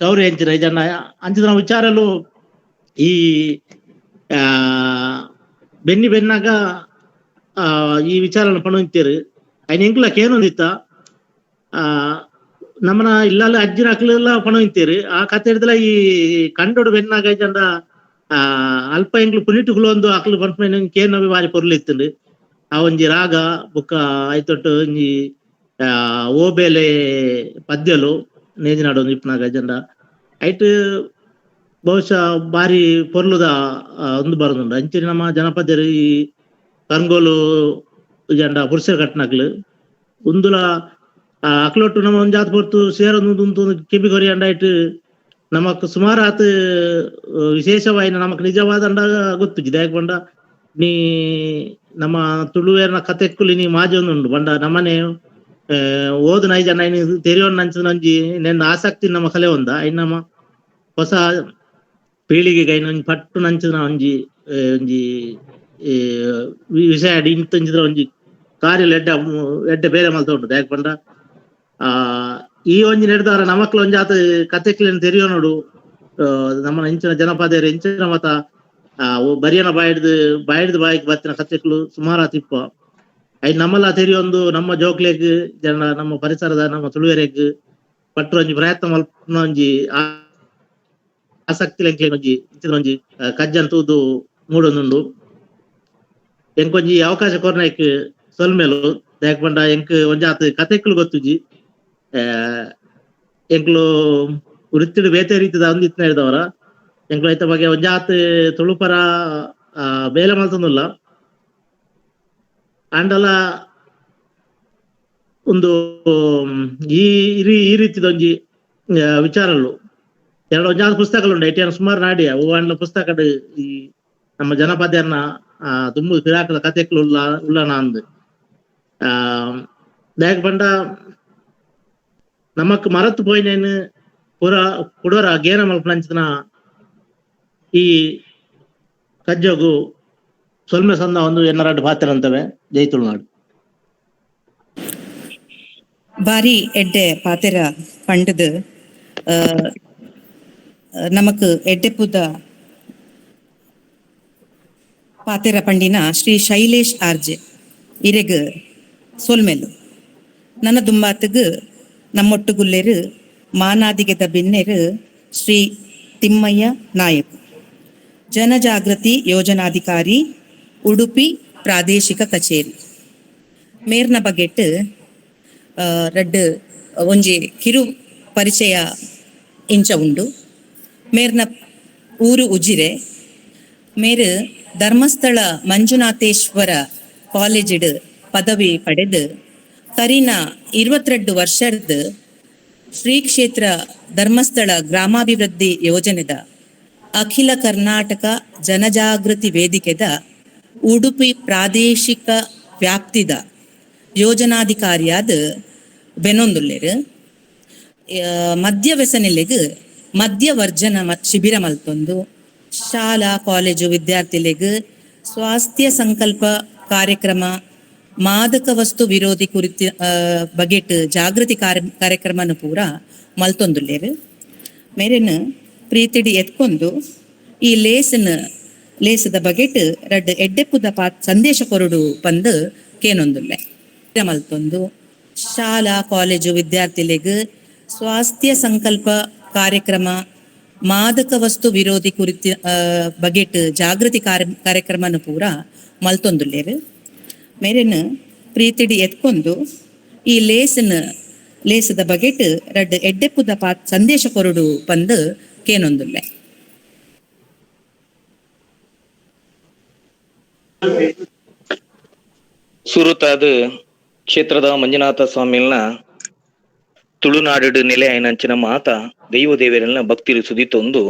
ಚೌರಿ ಎಂಚಿನ ಜಂಡ ಅಂಚಿನ ವಿಚಾರಲು ಈ ಬೆನ್ನಿ ಬೆನ್ನಾಗ ಈ ವಿಚಾರನ ಪಣುಂತೇರು. ಐನ ಎಂಕ್ಲ ಕೇನೊಂದಿತ್ತ ನಮ್ಮನ ಇಲ್ಲಲ್ಲ ಅಜ್ಜಿನ ಅಕ್ಲೆಲ್ಲ ಪಣುಂತೇರು. ಆ ಕತೆ ಹಿಡ್ದಲ ಈ ಕಂಡೋಡು ಬೆನ್ನಾಗ ಜಂಡ ಅಲ್ಪ ಎಂಕ್ಲು ಪುನಿಟುಗಳು ಒಂದು ಅಕ್ಲು ಪನ್ಪುನ ಕೇನವಿ ಬಾರಿ ಪೊರ್ಲು ಇತ್ತುಂಡು. ಆ ಒಂಜಿ ರಾಗ ಬೊಕ್ಕ ಐತೊಟ್ಟು ಒಂಜಿ ಓಬೇಲೆ ಪದ್ಯಲು ನೇಜಿನಾಡು ಒಂದು ಇಪ್ಪನಾಗ ಜಂಡ ಐಟ್ ಬಹುಶಃ ಬಾರಿ ಪೊರ್ಲುದ ಒಂದು ಬರೋದುಂಡು. ಅಂಚನೆ ನಮ್ಮ ಜನಪದರು ಈ ಕರ್ಗೋಲು ಜಂಡ ಪುರುಷರ ಕಟ್ನಕ್ಲು ಉಂದುಲ ಅಕ್ಲೊಟ್ಟು ನಮ್ಮ ಒಂಜಾತ್ ಪೊರ್ತು ಸೇರೊಂದು ಕೆಬಿ ಕೊರಿ ಅಂಡ ಐಟ್ ನಮಕ್ ಸುಮಾರು ಆತ್ ವಿಶೇಷವಾಯಿನ ನಮಕ್ ನಿಜವಾದ ಅಂಡ ಗೊತ್ತುಜಿ. ದಾಯೆ ಪಂಡ ನೀ ನಮ್ಮ ತುಳುವೇರ್ನ ಕತೆಕ್ಕುಲಿ ನೀ ಮಾಜೊಂದುಂಡು ಬಂಡ ನಮ್ಮನೆ ಓದು ನೈಜ ನೈನ್ ತೆರಿಯೋನ್ ನಂಚಿನ ಒಂಜಿ ನೆನ್ನ ಆಸಕ್ತಿ ನಮ್ಮ ಕಲೆ ಒಂದ ಐನ್ ನಮ್ಮ ಹೊಸ ಪೀಳಿಗೆಗೆ ಐನ್ ಒಂಜಿ ಪಟ್ಟು ನಂಚಿನ ಒಂಜಿ ಒಂಜಿ ವಿಷಯ ಇಂತಂಚಿದ್ರ ಒಂಜಿ ಕಾರ್ಯ ಎಡ್ಡೆ ಎಡ್ಡೆ ಬೇರೆ ಮಲ್ತ ಉಂಟು. ದಾಯೆ ಪಂಡ ಈ ಒಂಜಿ ನೆಡ್ದಾರ ನಮಕ್ಲ ಒಂಜಿ ಆತ ಕತೆಕ್ಲೆನ್ ತೆರಿಯೋನೋಡು ನಮ್ಮ ಇಂಚಿನ ಜನಪದರ ಇಂಚಿನ ಮತ ಬರಿಯನ ಬಾಯಿಡ್ದು ಬಾಯಿಡ್ದು ಬಾಯಿಗೆ ಬತ್ತಿನ ಕತೆಕ್ಲು ಸುಮಾರು ತಿಪ್ಪ I ನಮ್ಮಲ್ಲ ತೆರಿಯೊಂದು ನಮ್ಮ ಜೋಕ್ಲೆಗ್ ಜನ ನಮ್ಮ ಪರಿಸರದ ನಮ್ಮ ತುಳುವೆರೆಗ್ ಪಟ್ರು ಒಂಜಿ ಪ್ರಯತ್ನ ಮಲ್ಪುನ ಒಂಜಿ ಆಸಕ್ತಿ ಎಂಕ್ಲೆಗ್ ಒಂಜಿ ಇಂಚಿನ ಒಂಜಿ ಕಜ್ಜನ್ ತೂದು ಮೂಡೊಂದುಂಡು. ಎಂಕೊಂಜಿ ಅವಕಾಶ ಕೊರ್ನೈಕ್ ಸೊಲ್ಮೆಲು. ದಾಯೆ ಪಂಡ ಎಂಕ್ ಒಂಜಾತ್ ಕತೆಕ್ಲು ಗೊತ್ತುಜಿ. ಎಂಕ್ಲು ವೃತ್ತಿಡ್ ಬೇತೆ ರೀತಿದ ಒಂದಿತ್ನ ಹಿಡ್ದವರ ಎಂಕ್ಲು ಐತ ಬಗ್ಗೆ ಒಂಜಾತ್ ತುಳುಪರ ಬೇಲೆ ಮಲ್ತೊಂದುಲ್ಲ. ಆಂಡಲ ಒಂದು ಈ ಈ ರೀತಿದ ಒಂಜಿ ವಿಚಾರಲು ಎರಡು ಒಂಜಾತ್ ಪುಸ್ತಕಗಳು ಉಂಟು. ಸುಮಾರು ನಾಡಿಯ ಹೂವಾಂಡ್ಲ ಪುಸ್ತಕ ಈ ನಮ್ಮ ಜನಪದರ್ನ ದುಂಬು ಪಿರಾಕದ ಕತೆಕ್ಲು ಉಲ್ಲ ಉಲ್ಲನ ಅಂದ್. ದಾಯೆ ಪಂಡ ನಮಕ್ ಮರತ್ ಪೋಯಿನೇನು ಪುರ ಕುಡೋರ ಗೇನ ಮಲ್ಪುನಂಚಿನ ಈ ಕಜ್ಜಗು ಸೊಲ್ಮೆ ಸಂದ ಒಂದು ಎನ್ನರಡ್ಡು ಪಾತ್ರ ಅಂತವೆ. ಜೈ ತುಳುನಾಡು. ಬಾರಿ ಎಡ್ಡೆ ಪಾತೆರ ಪಂಡದು ನಮಕ್ ಎಡ್ಡೆಪುದ ಪಾತೆರ ಪಂಡಿನ ಶ್ರೀ ಶೈಲೇಶ್ ಆರ್ಜೆ ಇರೆಗ್ ಸೊಲ್ಮೆಲು. ನನ್ನ ದುಂಬಾತಗ್ ನಮ್ಮೊಟ್ಟುಗುಲ್ಲೆರು ಮಾನಾದಿಗೆದ ಬಿನ್ನೆರು ಶ್ರೀ ತಿಮ್ಮಯ್ಯ ನಾಯಕ್, ಜನಜಾಗೃತಿ ಯೋಜನಾಧಿಕಾರಿ, ಉಡುಪಿ ಪ್ರಾದೇಶಿಕ ಕಚೇರಿ. ಮೇರ್ನ ಬಗೆಟ್ ರಡ್ಡ್ ಒಂಜಿ ಕಿರು ಪರಿಚಯ ಇಂಚ ಉಂಡು. ಮೇರ್ನ ಊರು ಉಜಿರೆ. ಮೇರು ಧರ್ಮಸ್ಥಳ ಮಂಜುನಾಥೇಶ್ವರ ಕಾಲೇಜಿಡ್ ಪದವಿ ಪಡೆದು ಕರಿನ 22 ವರ್ಷದ ಶ್ರೀ ಕ್ಷೇತ್ರ ಧರ್ಮಸ್ಥಳ ಗ್ರಾಮಾಭಿವೃದ್ಧಿ ಯೋಜನೆದ ಅಖಿಲ ಕರ್ನಾಟಕ ಜನಜಾಗೃತಿ ವೇದಿಕೆದ ಉಡುಪಿ ಪ್ರಾದೇಶಿಕ ವ್ಯಾಪ್ತಿದ ಯೋಜನಾಧಿಕಾರಿಯಾದ ಬೆನೊಂದುಲ್ಲೆರ್. ಮದ್ಯ ವ್ಯಸನಿಲೆಗ್ ಮದ್ಯ ವರ್ಜನ ಶಿಬಿರ ಮಲ್ತೊಂದು ಶಾಲಾ ಕಾಲೇಜು ವಿದ್ಯಾರ್ಥಿಲೆಗ್ ಸ್ವಾಸ್ಥ್ಯ ಸಂಕಲ್ಪ ಕಾರ್ಯಕ್ರಮ ಮಾದಕ ವಸ್ತು ವಿರೋಧಿ ಕುರಿತ ಬಗೆಟ್ ಜಾಗೃತಿ ಕಾರ್ಯಕ್ರಮನು ಪೂರ ಮಲ್ತೊಂದುಲ್ಲೇರು. ಮೇರೆನ್ ಪ್ರೀತಿಡಿ ಎತ್ಕೊಂಡು ಈ ಲೇಸದ ಬಗೆಟ್ ರಡ್ಡ್ ಎಡ್ಡೆಪ್ಪುದ ಸಂದೇಶ ಕೊರಡು ಪಂದ್ ಕೇನೊಂದುಲ್ಲೆ. ಮಲ್ತೊಂದು ಶಾಲಾ ಕಾಲೇಜು ವಿದ್ಯಾರ್ಥಿಲೆಗ್ ಸ್ವಾಸ್ಥ್ಯ ಸಂಕಲ್ಪ ಕಾರ್ಯಕ್ರಮ ಮಾದಕ ವಸ್ತು ವಿರೋಧಿ ಕುರಿತ ಬಗೆಟ್ ಜಾಗೃತಿ ಕಾರ್ಯಕ್ರಮನು ಪೂರ ಮಲ್ತೊಂದುಲ್ಲೇರು. ಮೇರೆನ್ ಪ್ರೀತಿಡಿ ಎತ್ಕೊಂಡು ಈ ಲೇಸದ ಬಗೆಟ್ ರಡ್ಡ್ ಎಡ್ಡೆಪ್ಪುದ ಸಂದೇಶ ಕೊರಡು ಪಂದ್ ಕೇನೊಂದುಲ್ಲೆ. ಸುರುತಾದ ಕ್ಷೇತ್ರದ ಮಂಜುನಾಥ ಸ್ವಾಮಿಲ್ನ ತುಳುನಾಡು ನೆಲೆ ಐನಂಚಿನ ಮಾತ ದೈವ ದೇವರನ್ನ ಭಕ್ತಿರು ಸುದಿತೊಂದು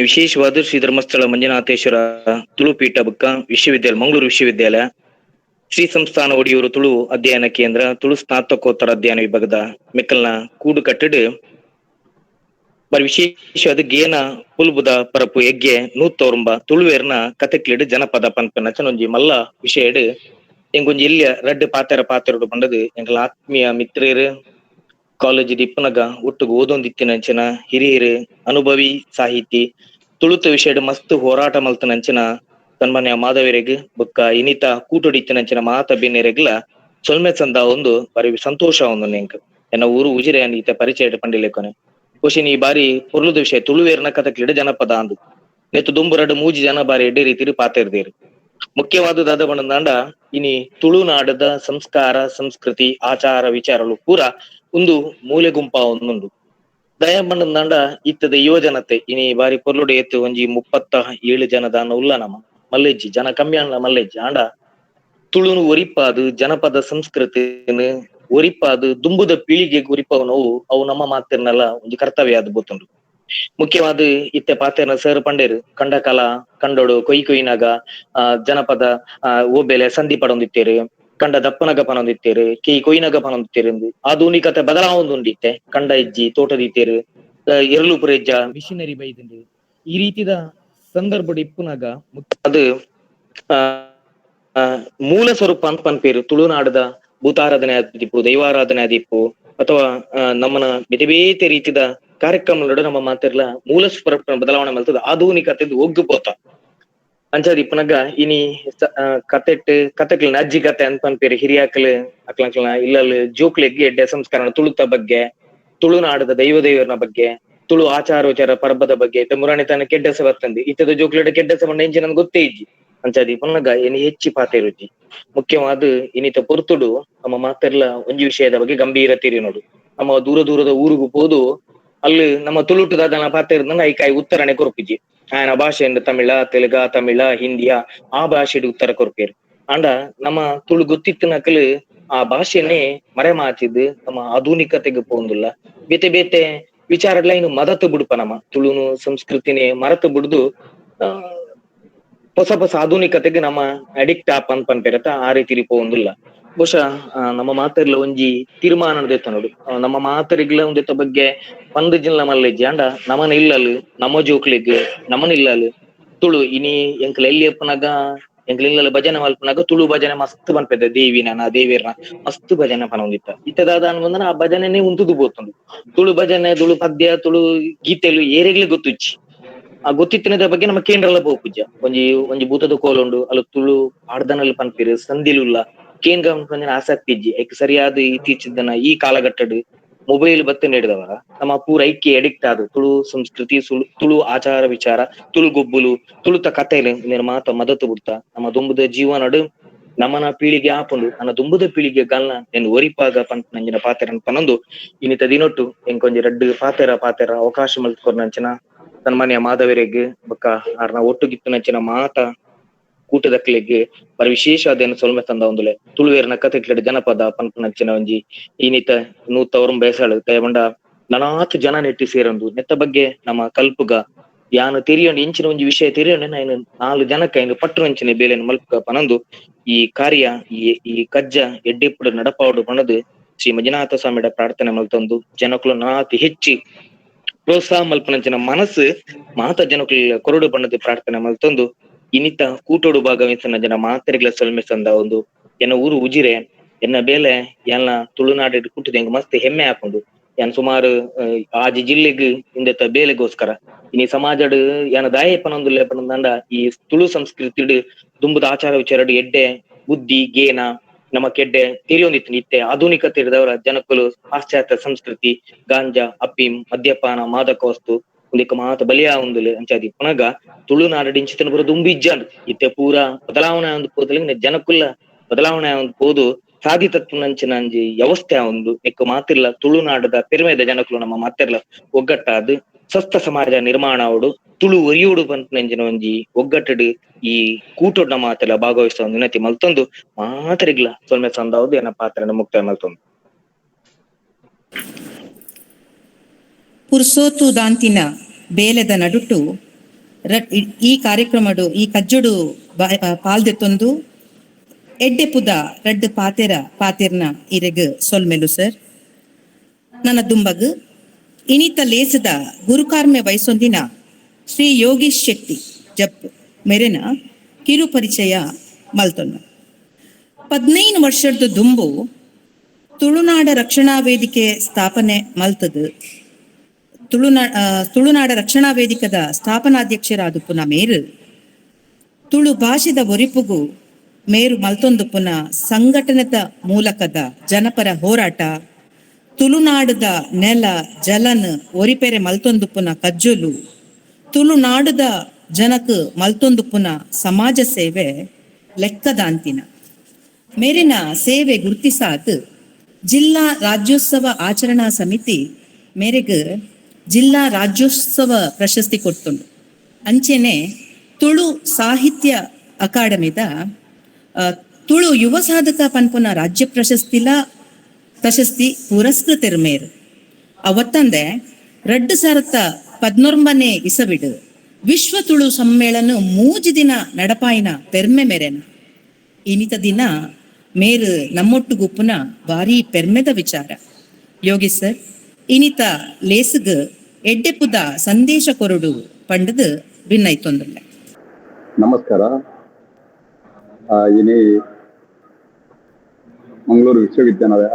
ವಿಶೇಷವಾದ ಶ್ರೀ ಧರ್ಮಸ್ಥಳ ಮಂಜುನಾಥೇಶ್ವರ ತುಳುಪೀಠ ಬುಕ್ಕ ವಿಶ್ವವಿದ್ಯಾಲಯ ಮಂಗಳೂರು ವಿಶ್ವವಿದ್ಯಾಲಯ ಶ್ರೀ ಸಂಸ್ಥಾನ ಒಡಿಯೂರು ತುಳು ಅಧ್ಯಯನ ಕೇಂದ್ರ ತುಳು ಸ್ನಾತಕೋತ್ತರ ಅಧ್ಯಯನ ವಿಭಾಗದ ಮೆಕ್ಕಲ್ನ ಕೂಡು ಕಟ್ಟಡು ಬರಿ ವಿಶೇಷವಾದ ಗೇನ ಪುಲ್ಬುದ ಪರಪು ಎಗ್ಗೆ ನೂತೋರ್ಂಬ ತುಳುವೇರ್ನ ಕತೆಕ್ಲಿಡು ಜನಪದ ಪನ್ಪನ ಚನೊಂಜಿ ಮಲ್ಲ ವಿಷಯಡು ಎಂಗೊಂಜಿ ಇಲ್ಲಿಯ ರಡ್ಡು ಪಾತೆರ ಪಾತೆರಡು ಬಂದದು ಎಂಕಲ ಆತ್ಮೀಯ ಮಿತ್ರರು ಕಾಲೇಜ್ ಇಪ್ಪನಗ ಒಟ್ಟುಗು ಓದೊಂದಿತ್ತಿನಂಚಿನ ಹಿರಿಯರು ಅನುಭವಿ ಸಾಹಿತಿ ತುಳುತ ವಿಷಯಡ್ ಮಸ್ತ್ ಹೋರಾಟ ಮಲ್ತನಂಚಿನ ಸನ್ಮಾನ್ಯ ಮಾಧವರಿಗೆ ಬೊಕ್ಕ ಇನಿತ ಕೂಟೊಡಿತ್ತಿನಂಚಿನ ಮಾತ ಬೆನ್ನೆರೆಗ್ಲ ಸೊಲ್ಮೆ ಸಂದ ಒಂದು ಬರಿ ಸಂತೋಷ ಒಂದು ನೆಂಕ್ ಎನ್ನ ಊರು ಉಜಿರೆ ಈತ ಪರಿಚಯ ಪಂಡಿಲೇಕೊನೆ ಖುಷಿನಿ ಈ ಬಾರಿ ಪೊರ್ಲುದ ವಿಷಯ ತುಳುವೇರ್ನ ಕಥಕ್ಲಿಡ ಜನಪದ ಅಂದು ನೆತ್ತು ದುಂಬುರಡು ಮೂಜಿ ಜನ ಬಾರಿ ಎಡ್ಡೆ ರೀತಿರು ಪಾತೆರ್ದೇರು. ಮುಖ್ಯವಾದ ದಾದ ಬಣ್ಣದಾಂಡ ಇನಿ ತುಳುನಾಡದ ಸಂಸ್ಕಾರ ಸಂಸ್ಕೃತಿ ಆಚಾರ ವಿಚಾರಗಳು ಪೂರ ಒಂದು ಮೂಲೆ ಗುಂಪ ಒಂದುಂಡು. ದಯ ಬಣ್ಣದಾಂಡ ಇತ್ತದ ಯುವಜನತೆ ಇನಿ ಬಾರಿ ಪೊರ್ಲುಡು ಎತ್ತು ಒಂಜಿ 37 ಜನದಾನ ಉಲ್ಲ ನಮ್ಮ ಮಲ್ಲೆಜ್ಜಿ ಜನ ಕಮ್ಮಿ ಅಣ್ಣ ಮಲ್ಲೆಜ್ಜಿ ಆಂಡ ತುಳುನು ಒರಿಪಾದು ಜನಪದ ಸಂಸ್ಕೃತಿನ ಒರಿಪಾದು ದುಂಬುದ ಪೀಳಿಗೆಗೆ ಒರಿಪಾವು ನೋವು ಅವು ನಮ್ಮ ಮಾತಿರ್ನಲ್ಲ ಒಂಜಿ ಕರ್ತವ್ಯ ಅದು ಗೊತ್ತುಂಡು. ಮುಖ್ಯವಾದ ಇತ್ತೆ ಪಾತೆರ್ನ ಸರ್ ಪಂಡೇರು ಕಂಡಕಲ ಕಂಡೋಡು ಕೊಯ್ ಕೊಯ್ನಾಗ ಜನಪದ ಓಬೆಲೆ ಸಂಧಿ ಪಡೊಂದಿತ್ತೇರು ಕಂಡ ದಪ್ಪನಗ ಪನೊಂದಿತ್ತೇರು ಕೇಯಿ ಕೊಯ್ನಗ ಪನೊಂದಿತ್ತೇರು ಆಧುನಿಕತೆ ಬದಲಾವೊಂದುಂಡಿತ್ತೆ ಕಂಡ ಇಜ್ಜಿ ತೋಟದಿತ್ತೇರು ಎರಲು ಪುರೆಜ್ಜ ಮಿಷನರಿ ಬೈದುಂಡು. ಈ ರೀತಿದ ಸಂದರ್ಭ ಇಪ್ಪುನಾಗ ಅದು ಮೂಲ ಸ್ವರೂಪ ಅಂತ ಪನ್ಪೇರು ತುಳುನಾಡದ ಭೂತಾರಾಧನೆ ಆದಿಪ್ಪು ದೈವಾರಾಧನೆ ಆದಿಪ್ಪು ಅಥವಾ ನಮ್ಮನ ಬೇತೆ ಬೇತೆ ರೀತಿದ ಕಾರ್ಯಕ್ರಮ ನಮ್ಮ ಮಾತಿರ್ಲ ಮೂಲ ಸ್ವರೂಪ ಬದಲಾವಣೆ ಮಲ್ತದ ಆಧುನಿಕತೆ ಒಗ್ಗು ಪೋತ ಅಂಚಾದ ಇಪ್ಪನಾಗ ಇನಿ ಕತೆಟ್ ಕತೆಕ್ಲ ಅಜ್ಜಿ ಕತೆ ಅಂತ ಪನ್ಪೇರು ಹಿರಿಯಾಕಲು ಅಕ್ಲಂಕ್ಲ ಇಲ್ಲಲ್ಲಿ ಜೋಕ್ಲೆಗ್ ಎಡ್ಡೆ ಸಂಸ್ಕರಣ ತುಳುತ ಬಗ್ಗೆ ತುಳುನಾಡದ ದೈವ ದೇವರನ ಬಗ್ಗೆ ತುಳು ಆಚಾರ ವಿಚಾರ ಪರ್ಬದ ಬಗ್ಗೆ ಮುರಾಣಿ ತನ್ನ ಕೆಡ್ಡಸ ಬರ್ತಂದು ಇತ್ತದ ಜೋಕ್ಲೆಡ ಕೆಡ್ಡಸ ಬಂಡ ಇಂಚೆ ನನ್ಗೆ ಗೊತ್ತೇ ಇಜ್ಜಿ ಅಂಚಾದ ಇಪ್ಪನಾಗ ಎನಿ ಹೆಚ್ಚಿ ಪಾತೆ ರುಚಿ. ಮುಖ್ಯವಾದ ಇನಿತ ಪೊರ್ತುಡು ನಮ್ಮ ಮಾತೆರ್ಲ ಒಂಜಿ ವಿಷಯದ ಬಗ್ಗೆ ಗಂಭೀರ ತೀರಿ ನೋಡು ನಮ್ಮ ದೂರ ದೂರದ ಊರಿಗೂ ಪೋದು ಅಲ್ಲಿ ನಮ್ಮ ತುಳುಟುದಾದನ ಪಾತೆ ಐಕಾಯಿ ಉತ್ತರಣೆ ಕೊರ್ಪಿಜಿ ಆಯನ ಭಾಷೆಯಿಂದ ತಮಿಳ ತೆಲುಗ ತಮಿಳ ಹಿಂದಿಯ ಆ ಭಾಷೆಡ್ ಉತ್ತರ ಕೊರ್ಪೇರು. ಅಂಡ ನಮ್ಮ ತುಳು ಗೊತ್ತಿತ್ತಿನಕಲು ಆ ಭಾಷೆನೇ ಮರೆಮಾಚಿದ್ದು ನಮ್ಮ ಆಧುನಿಕತೆಗೆ ಪೋಂದುಲ್ಲ ಬೇತೆ ಬೇತೆ ವಿಚಾರಗಳ ಇನ್ನು ಮದತು ಬಿಡುಪ ನಮ್ಮ ತುಳುನು ಸಂಸ್ಕೃತಿನೇ ಮರೆತು ಬಿಡುದು ಹೊಸ ಹೊಸ ಆಧುನಿಕತೆಗೆ ನಮ್ಮ ಅಡಿಕ್ಟ್ ಆಪ್ ಅಂತ ಪನ್ಪೇರತ್ತ ಆ ರೀತಿ ಪೋಂದುಲ್ಲ. ಬಹುಶಃ ನಮ್ಮ ಮಾತೆರ್ಲ ಒಂಜಿ ತೀರ್ಮಾನ ದೆತ್ತ ನೋಡು ನಮ್ಮ ಮಾತರಿಗ್ಲ ಒಂದೆತ್ತ ಬಗ್ಗೆ ಪಂದು ಜಿಲ್ಲ ಮಲ್ಲೆಜ್ಜಿ ಅಂಡ ನಮನ ಇಲ್ಲಲು ನಮ್ಮ ಜೋಕ್ಲಿಗ್ ನಮನ ಇಲ್ಲಲು ತುಳು ಇನಿ ಎಂಕಲ್ ಎಲ್ಲಿ ಎಪ್ಪನಾಗ ಎಂಕಲ್ ಇಲ್ಲಲು ಭಜನೆ ಮಲ್ಪನಾಗ ತುಳು ಭಜನೆ ಮಸ್ತ್ ಪನ್ಪೆದ ದೇವಿನ ದೇವಿರ್ನ ಮಸ್ತ್ ಭಜನೆ ಪನೊಂದಿತ್ತ ಇತ್ತದಾದ ಅನ್ಬಂದನ ಆ ಭಜನೆನೇ ಉಂತುದು ಬೋತುಂಡು ತುಳು ಭಜನೆ ತುಳು ಪದ್ಯ ತುಳು ಗೀತೆಲು ಏರೆಗ್ಲಿ ಗೊತ್ತುಚ್ಚಿ ಆ ಗೊತ್ತಿತ್ತಿನದ ಬಗ್ಗೆ ನಮ್ಮ ಕೇಂದ್ರಲ ಪೋಪುಜ್ಜ ಒಂಜಿ ಒಂಜಿ ಭೂತದ ಕೋಲುಂಡು ಅಲ್ಲ ತುಳು ಪಾಡ್ದನಲ್ಲಿ ಪನ್ಪಿರು ಸಂದಿಲುಲ್ಲ ಕೇಂದ್ರ ಆಸಕ್ತಿ ಇಜ್ಜಿ ಐಕ್ ಸರಿಯಾದ ಇತ್ತೀಚಿನ ಈ ಕಾಲಘಟ್ಟಡ್ ಮೊಬೈಲ್ ಬತ್ತ ನೀಡಿದವರ ನಮ್ಮ ಪೂರ ಐಕ್ಯ ಅಡಿಕ್ಟ್ ಆದ ತುಳು ಸಂಸ್ಕೃತಿ ತುಳು ಆಚಾರ ವಿಚಾರ ತುಳು ಗೊಬ್ಬುಲು ತುಳುತ ಕಥೆಲು ಮಾತ ಮದತು ಬಿಡ್ತ ನಮ್ಮ ದುಂಬುದ ಜೀವನಡು ನಮ್ಮನ ಪೀಳಿಗೆ ಆಪುಂಡು ನನ್ನ ದುಂಬುದ ಪೀಳಿಗೆ ಗಲ್ನ ನೆನ್ ಒರಿಪಾಗ ಪಂತ ನಂಜಿನ ಪಾತೆರನ್ ಪನೊಂದು ಇನ್ನಿತ ದಿನೊಟ್ಟು ಎಂಕೊಂಜಿ ರಡ್ಡು ಪಾತೆರ ಪಾತೆರ ಅವಕಾಶ ಮಲ್ತ್ಕೊರ್ನಂಚಿನ ಸನ್ಮಾನ್ಯ ಮಾಧವರಿಗೆ ಬೊಕ್ಕ ಆರ್ನ ಒಟ್ಟುಗಿತ್ತುನಂಚಿನ ಮಾತ ಕೂಟದಕ್ಲೆಗ್ ಬರ ವಿಶೇಷವಾದ ಸೊಲ್ಮೆ ತಂದ ಒಂದುಲೆ ತುಳುವೇರ್ನ ಕಥೆಕ್ಲೆಡ್ ಜನಪದ ಪನ್ಪನಂಚಿನ ಒಂಜಿ ಈನಿತ ನೂತವರಂ ಬೇಸಾಳು ದಯಬಂಡ ನನಾತ್ ಜನ ನೆಟ್ಟಿ ಸೇರೊಂದು ನೆತ್ತ ಬಗ್ಗೆ ನಮ್ಮ ಕಲ್ಪುಗ ಯಾನು ತೆರಿಯೊಂಡು ಇಂಚಿನ ಒಂಜಿ ವಿಷಯ ತೆರಿಯೊಂಡು ನಾನು 4 ಜನಕ್ಕೆ ಐನು ಪಟ್ಟು ಅಂಚಿನ ಬೇಲೆನ್ ಮಲ್ಪುಗ ಪನೊಂದು ಈ ಕಾರ್ಯ ಈ ಈ ಕಜ್ಜ ಎಡ್ಡೆಪ್ಪುಡು ನಡಪಾವಡು ಪನದು Shri Manjunatha ಸ್ವಾಮಿಡ ಪ್ರಾರ್ಥನೆ ಮಲ್ತೊಂದು ಜನಕುಲು ನಾತಿ ಹೆಚ್ಚಿ ಪ್ರೋತ್ಸಾಹ ಮಲ್ಪನಂಚಿನ ಮನಸ್ಸು ಮಾತ ಜನಕುಲು ಕೊರಡು ಬಣ್ಣದ ಪ್ರಾರ್ಥನೆ ಮಲ್ತೊಂದು ಇನ್ನಿತ ಕೂಟೋಡು ಭಾಗವಹಿಸನ ಜನ ಮಾತೆರೆಗ್ಲ ಸೊಲ್ಮೆ ಸಂದ ಒಂದು ಎನ್ನ ಊರು ಉಜಿರೆ ಎನ್ನ ಬೇಲೆ ಎನ್ನ ತುಳುನಾಡು ಕುಟ್ಟಿದ ಎಂಕ್ ಮಸ್ತ್ ಹೆಮ್ಮೆ ಹಾಕೊಂಡು ಯಾನ್ ಸುಮಾರು ಆಜಿ ಜಿಲ್ಲೆಗ್ ಇಂದೆತ ಬೇಲೆಗೋಸ್ಕರ ಇನಿ ಸಮಾಜಡ್ ಯಾನ ದಾಯೆ ಪನೊಂದುಲ್ಲೆ ಪನೊಂದಾಂಡ ಈ ತುಳು ಸಂಸ್ಕೃತಿಡ್ ದುಂಬುದ ಆಚಾರ ವಿಚಾರಡ್ ಎಡ್ಡೆ ಬುದ್ಧಿ ಗೇನ ನಮ್ಮ ಕೆಡ್ಡೆ ತೆರಿಯೊಂದಿತ್ತು. ಇತ್ತೆ ಆಧುನಿಕತೆ ಇರದವರ ಜನಕುಲು ಪಾಶ್ಚಾತ್ಯ ಸಂಸ್ಕೃತಿ ಗಾಂಜಾ ಅಪ್ಪಿ ಮದ್ಯಪಾನ ಮಾದಕ ವಸ್ತು ಉಂದೆಕ್ ಮಾತ ಬಲಿಯ ಉಂದುಲೆ ಅಂಚಾದಿ ಪನಗ ತುಳುನಾಡು ಇಂಚಿತನ ಪೂರ ದುಂಬು ಇಜ್ಜಾಂಡ್ ಇತ್ತೆ ಪೂರ ಬದಲಾವಣೆ ಒಂದು ಪೋದಲಿಂಗ ಜನಕುಲ ಬದಲಾವಣೆ ಒಂದು ಪೋದು ಸಾದಿ ತತ್ವನಂಚಿನ ಅಂಜಿ ವ್ಯವಸ್ಥೆ ಒಂದು ಎಕ್ಕ ಮಾತಿಲ್ಲ ತುಳುನಾಡದ ಪೆರುಮೆದ ಜನಕುಲು ನಮ್ಮ ಮಾತೆರ್ಲ ಒಗ್ಗಟ್ಟಾದ್ ಸ್ವಸ್ಥ ಸಮಾಜ ನಿರ್ಮಾಣ ಅವಡು ತುಳು ಒರಿಯೋಡು ಪನ್ಪುನಂಚಿನ ಒಂಜಿ ಒಗ್ಗಟ್ಟಡು ಈ ಕೂಟೊಡ್ನ ಮಾತೆಲ್ಲ ಭಾಗವಹಿಸುವ ಒಂದು ವಿನಂತಿ ಮಲ್ತೊಂದು ಮಾತರಿಗ್ಲ ಸೊಲ್ಮೆ ಸಂದಾವುದು ಎನ್ನ ಪಾತ್ರನ ಮುಕ್ತಾಯ ಮಲ್ತೊಂದು. ಪುರ್ಸೋತು ದಾಂತಿನ ಬೇಲೆದ ನಡುಟು ಈ ಕಾರ್ಯಕ್ರಮಡು ಈ ಕಜ್ಜೊಡು ಪಾಲ್ದೆತ್ತೊಂದು ಎಡ್ಡೆಪುದ ರಡ್ಡು ಪಾತೆರ ಪಾತೆರ್ನ ಇರೆಗ್ ಸೊಲ್ಮೆಲು ಸರ್. ನನ್ನ ದುಂಬಗ್ ಇನಿತ ಲೇಸದ ಗುರುಕಾರ್ಮೆ ವಯಸ್ಸೊಂದಿನ ಶ್ರೀ ಯೋಗೀಶ್ ಶೆಟ್ಟಿ ಜಪ್ ಮೆರೆನ ಕಿರು ಪರಿಚಯ ಮಲ್ತೊನ್ನ. 15 ವರ್ಷದ ದುಂಬು ತುಳುನಾಡ ರಕ್ಷಣಾ ವೇದಿಕೆ ಸ್ಥಾಪನೆ ಮಲ್ತದು ತುಳುನಾಡ ರಕ್ಷಣಾ ವೇದಿಕದ ಸ್ಥಾಪನಾಧ್ಯಕ್ಷರಾದ ಪುನ ಮೇರು ತುಳು ಭಾಷೆದ ಒರಿಪುಗು ಮೇರು ಮಲ್ತೊಂದು ಪುನ ಸಂಘಟನೆದ ಮೂಲಕದ ಜನಪರ ಹೋರಾಟ ತುಳುನಾಡದ ನೆಲ ಜಲನ್ ಒರಿಪೆರೆ ಮಲ್ತೊಂದು ಪುನ ಕಜ್ಜೊಲು ತುಳುನಾಡದ ಜನಕ್ ಮಲ್ತೊಂದು ಪುನ ಸಮಾಜ ಸೇವೆ ಲೆಕ್ಕದಾಂತಿನ ಮೇರಿನ ಸೇವೆ ಗುರುತಿಸಾದ್ ಜಿಲ್ಲಾ ರಾಜ್ಯೋತ್ಸವ ಆಚರಣಾ ಸಮಿತಿ ಮೇರೆಗ್ ಜಿಲ್ಲಾ ರಾಜ್ಯೋತ್ಸವ ಪ್ರಶಸ್ತಿ ಕೊಡ್ತುಂಡು. ಅಂಚೆನೆ ತುಳು ಸಾಹಿತ್ಯ ಅಕಾಡೆಮಿದ ತುಳು ಯುವ ಸಾಧಕ ಪನ್ಪುನ ರಾಜ್ಯ ಪ್ರಶಸ್ತಿಲ ಪ್ರಶಸ್ತಿ ಪುರಸ್ಕೃತರು ಮೇರು. ಅವತ್ತಂದೆ 2019 ಇಸವಿಡು ವಿಶ್ವ ತುಳು ಸಮ್ಮೇಳನ 3 ದಿನ ನಡಪಾಯಿನ ಪೆರ್ಮೆ ಮೇರೆನ. ಇನಿತ ದಿನ ಮೇರು ನಮ್ಮೊಟ್ಟು ಗುಪ್ಪುನ ಭಾರಿ ಪೆರ್ಮೆದ ವಿಚಾರ. ಯೋಗಿ ಸರ್ ಇನಿತ ಲೇಸುಗ್ ಎಡ್ಡೆಪುದ ಸಂದೇಶ ಕೊರಡು ಪಂಡದು ಭಿನ್ನೈತೊಂದುಲ್ಲೆ. ನಮಸ್ಕಾರ. ಇನಿ ಮಂಗಳೂರು ವಿಶ್ವವಿದ್ಯಾಲಯ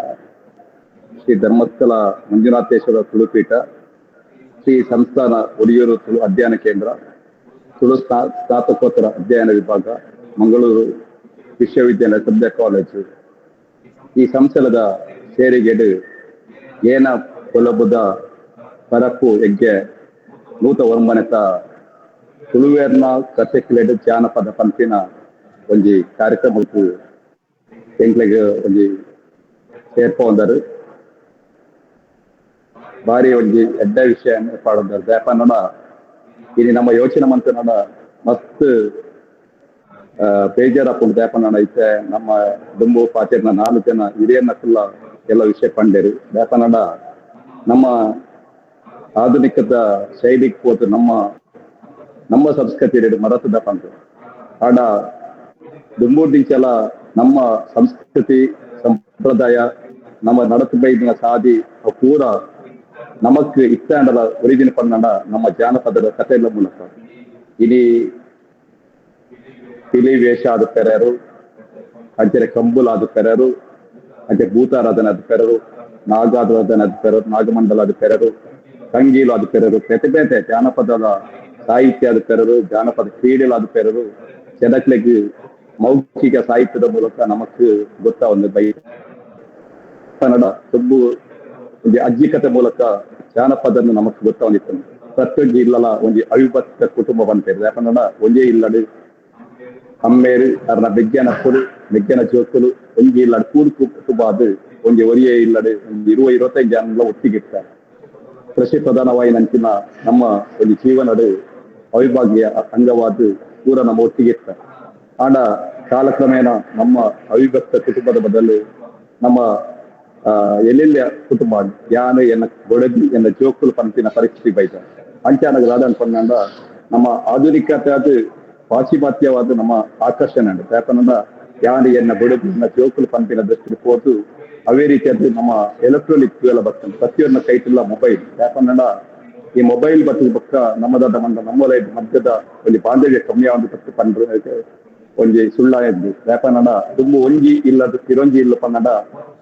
ಶ್ರೀ ಧರ್ಮಸ್ಥಳ ಮಂಜುನಾಥೇಶ್ವರ ತುಳುಪೀಠ ಶ್ರೀ ಸಂಸ್ಥಾನ ಒಡಿಯೂರು ತುಳು ಅಧ್ಯಯನ ಕೇಂದ್ರ ತುಳು ಸ್ನಾತಕೋತ್ತರ ಅಧ್ಯಯನ ವಿಭಾಗ ಮಂಗಳೂರು ವಿಶ್ವವಿದ್ಯಾಲಯ ಸದ್ಯ ಕಾಲೇಜು ಈ ಸಂಸ್ಥೆದ ಸೇರಿಗೆಡು ಏನ ಕೊಲಬುದ ಪರಪು ಯಜ್ಞೆ 109 ತುಳುವೇರ್ನ ಕಥೆಕ್ಲೆಡ್ ಜಾನಪದ ಪಂಪಿನ ಒಂಜಿ ಕಾರ್ಯಕ್ರಮಕ್ಕೂ ಎಂಕ್ಲೆಗ್ ಒಂಜಿ ಸೇರ್ಪೊಂದರು ಬಾರಿ ಒಂಜಿ ಎಡ್ಡ ವಿಷಯ ಪಾಡೊಂದರು. ದಾಯೆಪಂಡ ಇನಿ ನಮ್ಮ ಯೋಚನೆ ಮಂತನಡ ಮಸ್ತ್ ಬೇಜಾರಾಪುಂಡು. ದಾಯೆಪಂಡ ಇತ್ತೆ ನಮ್ಮ ದುಂಬು ಪಾತೆರ್ನ 4 ಜನ ಹಿರಿಯರ್ನಕುಲ್ಲ ಎಲ್ಲ ವಿಷಯ ಪಂಡೆರು. ದಾಯೆಪಂಡ ನಮ್ಮ ಆಧುನಿಕದ ಶೈಲಿಗೆ ಪೋತು ನಮ್ಮ ನಮ್ಮ ಸಂಸ್ಕೃತಿ ಮರತದ ಪಂಡು ಆಡ ದುಂಬುದಿಂಚಲ ನಮ್ಮ ಸಂಸ್ಕೃತಿ ಸಂಪ್ರದಾಯ ನಮ್ಮ ನಡತು ಬೈದಿನ ಸಾದಿ ಪೂರ ನಮಕ್ ಇತ್ತಾಂಡಲ ಒರಿಜಿನ ಪನ್ನಡ ನಮ್ಮ ಜಾನಪದದ ಕಥೆಗಳ ಮೂಲಕ. ಇನಿ ಪಿಲಿ ವೇಷ ಆದ ಪೆರರು, ಅಂಚನೆ ಕಂಬುಲ ಆದ ಪೆರರು, ಅಂಚೆ ಭೂತಾರಾಧನೆ ಆದ ಪೆರರು, ನಾಗಾರಾಧನೆ ಆದ ಪೆರರು, ನಾಗಮಂಡಲ ಆದ ಪೆರರು, ಕಂಗೀಲು ಆದ ಪೆರರು, ಬೇತೆ ಬೇತೆ ಜಾನಪದದ ಸಾಹಿತ್ಯ ಆದ ಪೆರರು, ಜಾನಪದ ಕ್ರೀಡೆಗಳಾದ ಪೆರರು ಜನಕ್ಲೆಗ್ ಮೌಖಿಕ ಸಾಹಿತ್ಯದ ಮೂಲಕ ನಮಕ್ ಗೊತ್ತಾ ಒಂದು ಬೈ ಕನ್ನಡ ತುಂಬು ಒಂಜಿ ಅಜ್ಜಿ ಕಥೆ ಮೂಲಕ ಜಾನಪದ ನಮಕ್ ಗೊತ್ತಾ ಒಂದಿತ್ತು. ಪ್ರತಿಯೊಂಜಿ ಇಲ್ಲಲ ಒಂಜಿ ಅವಿಭಕ್ತ ಕುಟುಂಬ ಬಂತೇರು. ಯಾಕಂದ್ರೆ ಒಂಜೇ ಇಲ್ಲಡು ಅಮ್ಮೇರು ಅರ್ನ ಬೆಗ್ಗನ ಕುಲು ಮೆಗ್ಗನ ಜೋಕುಲು ಒಂಜಿ ಇಲ್ಲಡು ಕೂಡು ಕುಟುಂಬ ಅದು ಒಂಜಿ ಒರಿಯೇ ಇಲ್ಲಡು ಒಂಜಿ 20-25 ಜನಲ ಒಟ್ಟಿಗಿರ್ತಾರೆ. ಕೃಷಿ ಪ್ರಧಾನವಾಗಿ ನಂಚಿನ ನಮ್ಮ ಒಂದು ಜೀವನಡು ಅವಿಭಾಗ್ಯ ಅಂಗವಾದ ಪೂರ ನಮ್ಮ ಒಟ್ಟಿಗೆ ಇರ್ತಾರೆ. ಆಂಡ ಕಾಲಕ್ರಮೇಣ ನಮ್ಮ ಅವಿಭಕ್ತ ಕುಟುಂಬದ ಬದಲು ನಮ್ಮ ಎಲ್ಲೆಲ್ಲ ಕುಟುಂಬ ಯಾನು ಎನ್ನ ಬೊಡದಿ ಎನ್ನ ಜೋಕುಲು ಪಂಪಿನ ಪರಿಸ್ಥಿತಿ ಬೈತ ಅಂಚಾನಗ ರಾಧನ್ ಪನ್ನಂಡ ನಮ್ಮ ಆಧುನಿಕತೆ ಅದು ಪಾಶ್ಚಿಮಾತ್ಯವಾದ ನಮ್ಮ ಆಕರ್ಷಣೆ ಯಾಕಂದ್ರ ಯಾನು ಎನ್ನ ಬೊಡದಿ ಎನ್ನ ಜೋಕುಲು ಪಂಪಿನ ದೃಷ್ಟಿ ಪೋತು ಅವೇ ರೀತಿಯಾದ ನಮ್ಮ ಎಲೆಕ್ಟ್ರಾನಿಕ್ ಎಲ್ಲ ಬರ್ತದೆ. ಪ್ರತಿಯೊಂದು ಕೈಟಿಲ್ಲ ಮೊಬೈಲ್. ಯಾಕಂದ್ರೆ ಈ ಮೊಬೈಲ್ ಬರ್ತದ ಬೊಕ್ಕ ನಮ್ಮದಾದ ಮಂದ ನಮ್ಮ ಮಧ್ಯದ ಒಂಜಿ ಬಾಂಧವ್ಯ ಕಮ್ಮಿ ಆವೊಂದು ತಪ್ಪು ಪಂಡ್ರೆ ಒಂಜಿ ಸುಳ್ಳ ಇದ್ದು. ಯಾಕಂದ್ರೆ ದುಂಬು ಒಂಜಿ ಇಲ್ಲದ ತಿರೊಂಜಿ ಇಲ್ಲ ಪನ್ನಡ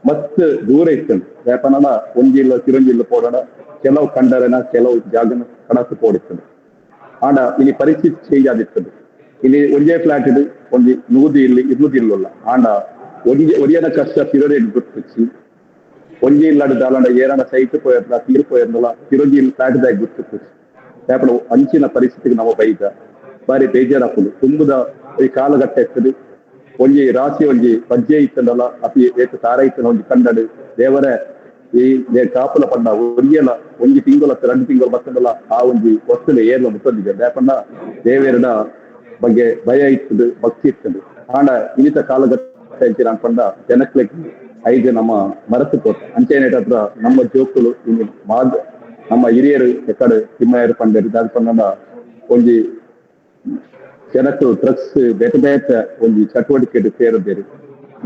ಮಸ್ತ್ ದೂರ ಇತ್ತು. ಯಾಕಂದ್ರೆ ಒಂಜಿ ಇಲ್ಲ ತಿರೊಂಜಿ ಇಲ್ಲ ಪೋಡಡ ಕೆಲವು ಕಂಡರನ ಕೆಲವು ಜಾಗನ ಕಡಸು ಪೋಡಿರ್ತದೆ. ಆಂಡ ಇಲ್ಲಿ ಪರಿಸ್ಥಿತಿ ಚೇಂಜ್ ಆದಿರ್ತದೆ. ಇಲ್ಲಿ ಒಂಜೇ ಫ್ಲಾಟ್ ಇದು ಒಂಜಿ ನೂದು ಇಲ್ಲಿ ಇರ್ನುದು ಇಲ್ಲಲ್ಲ. ಆಂಡ ಒಂಜಿ ಒರಿಯನ ಕಷ್ಟ ತಿರೋರೆ ಗುರ್ತಿಚ್ಚಿ ಒಂಜಿ ಇಲ್ಲಡ ದಾಲಂಡ ಏರಣ ಸೈಟ್ ಪೋಯರ್ಲ ತೀರು ಪೋಯರ್ನಲ್ಲ ತಿರೊಂಜಿ ಫ್ಲಾಟ್ ದಾಗ ಗುರ್ತಿಚ್ಚಿ. ಯಾಕಂದ್ರೆ ಅಂಚಿನ ಪರಿಸ್ಥಿತಿಗೆ ನಮ್ಮ ಬೈದ ಬಾರಿ ಬೇಜಾರಾಪುಂಡು. ತುಂಬುದ ಈ ಕಾಲಘಟ್ಟ ಇರ್ತದೆ. ಒಂಜಿ ರಾಶಿ ಒಂಜಿ ಪಜ್ಜೆ ಇತ್ತಂಡಲ್ಲ ಅತಿ ಏತ ತಾರ ಇತ್ತಂಡ ಒಂಜಿ ಕಂಡಡು ದೇವರೇ ಈ ಕಾಪುಲ ಪಂಡ ಒರಿಯಲ ಒಂಜಿ ತಿಂಗಳ 2 ತಿಂಗಳು ಬತ್ತಂಡಲ್ಲ ಆ ಒಂಜಿ ವಸ್ತುಲೆ ಏರ್ಲ ಮುಟ್ಟೊಂದಿದೆ. ಯಾಕಂದ ದೇವೇರಡ ಬಗ್ಗೆ ಭಯ ಇರ್ತದೆ, ಭಕ್ತಿ ಇರ್ತದೆ. ಆಂಡ ಇನ್ನಿತ ಕಾಲಘಟ್ಟ ಅಂಚಿನ ಅನ್ಪಂಡ ಜನಕ್ಲೆಗ್ ಐದು ನಮ್ಮ ಮರತು ಕೋತ ಅಂಚೆನೇಟ ಹತ್ರ ನಮ್ಮ ಜೋಕುಲು ಇನ್ನು ಮಾದ್ ನಮ್ಮ ಹಿರಿಯರು ಎಕ್ಕಡೆ ತಿಮ್ಮಯ್ಯರು ಪಂಡರು ದಾದ ಪಂಡ ಒಂಜಿ ಜನಕ್ಕಳು ಡ್ರಗ್ಸ್ ಬೇತೆ ಬೇತೆ ಒಂಜಿ ಚಟುವಟಿಕೆ ಸೇರಬೇರು.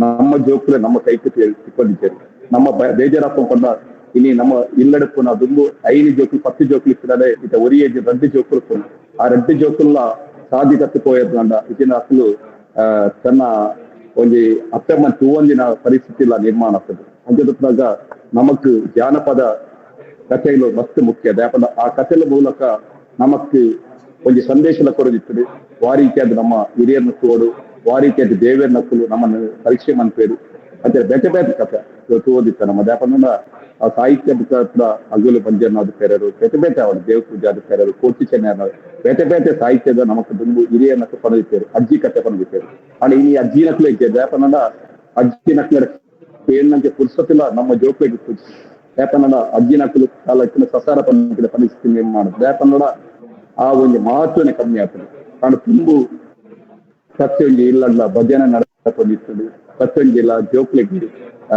ನಮ್ಮ ಜೋಕುಲು ನಮ್ಮ ಕೈಗೆ ಸಿಕ್ಕೊಂಡಿದ್ದೇವೆ. ನಮ್ಮ ಬೇಜಾರಾಕೊಂಡ ಇನಿ ನಮ್ಮ ಇಲ್ಲಡಪ್ಪು ನಾವು ದುಂಬು 5 ಜೋಕುಲು 10 ಜೋಕುಲು ಇತ್ತಿದ್ದಾರೆ. ಇತ್ತ ಒರಿಯೇ 2 ಜೋಕುಲು ಆ 2 ಜೋಕುಲ ಸಾದಿ ತಪ್ಪು ಪೋಯದ್ಲಂಡ ಇತ್ತಿನ ಅಸಲು ತನ್ನ ಒಂಜಿ ಅತ್ತಮ್ಮ ತೂವಂದಿನ ಪರಿಸ್ಥಿತಿ ಇಲ್ಲ ನಿರ್ಮಾಣ ಆಗ್ತದೆ. ಅಂಚದಾಗ ನಮಕ್ ಜಾನಪದ ಕಥೆಗಳು ಮಸ್ತ್ ಮುಖ್ಯ. ಯಾಕಂದ್ರೆ ಆ ಕಥೆల ಮೂಲಕ ನಮಕ್ ಒಂಜಿ ಸಂದೇಶದ ಕೊರದಿರ್ತದೆ. ವಾರೀತಿಯಾದ ನಮ್ಮ ಹಿರಿಯರನ್ನ ತೋಡು ವಾರೀತಿಯಾದ ದೇವರ ನಕ್ಕಲು ನಮ್ಮನ್ನು ಪರೀಕ್ಷೆ ಮನ್ಪೇರು ಅಂಚೆ ಬೇತೆ ಬೇತೆ ಕಥೆ ತೋದಿತ್ತ ನಮ್ಮ. ಯಾಕಂದ್ರೆ ಆ ಸಾಹಿತ್ಯ ಮುಖಾಂತರ ಅಗುಲು ಪಂಜನಾದ ಪೆರರು ಬೇತೆ ಬೇತೆ ಅವರು ದೇವ ಪೂಜಾದ ಪೆರರು ಕೋಟಿ ಚೆನ್ನ ಬೇತೆ ಬೇತೆ ಸಾಹಿತ್ಯದ ನಮಕ್ ದುಂಬು ಹಿರಿಯ ನಕ್ಕು ಪಣದಿತ್ತೇರು ಅಜ್ಜಿ ಕಥೆ ಪಣದಿತ್ತೇರು. ಆಂಡ ಇನಿ ಅಜ್ಜಿ ನಕ್ಲು ಇದ್ದೆ. ಯಾಕಂದ್ರೆ ಅಜ್ಜಿ ನಕ್ಲ ಏನಂತೆ ಪುರ್ಸತಿಲ್ಲ ನಮ್ಮ ಜೋಕ್ಲೆಗ್ ಪೂಜೆ. ಯಾಕಂದ್ರೆ ಅಜ್ಜಿ ನಕ್ಲು ಕಾಲಕ್ಕಿನ ಸಸಾರ ಪಂಪಿನ ಪರಿಸ್ಥಿತಿ ನಿರ್ಮಾಣ. ಯಾಕಂದ್ರೆ ಆ ಒಂಜಿ ಮಹತ್ವನೇ ಕಮ್ಮಿ ಆಗ್ತದೆ. ಕಾರಣ ತುಂಬು ಪ್ರತಿಯೊಂಜಿ ಇಲ್ಲಲ್ಲ ಭಜನೆ ನಡಕೊಂಡಿರ್ತದೆ. ಪ್ರತಿಯೊಂಜಿ ಇಲ್ಲ ಜೋಕ್ಲೆಗ್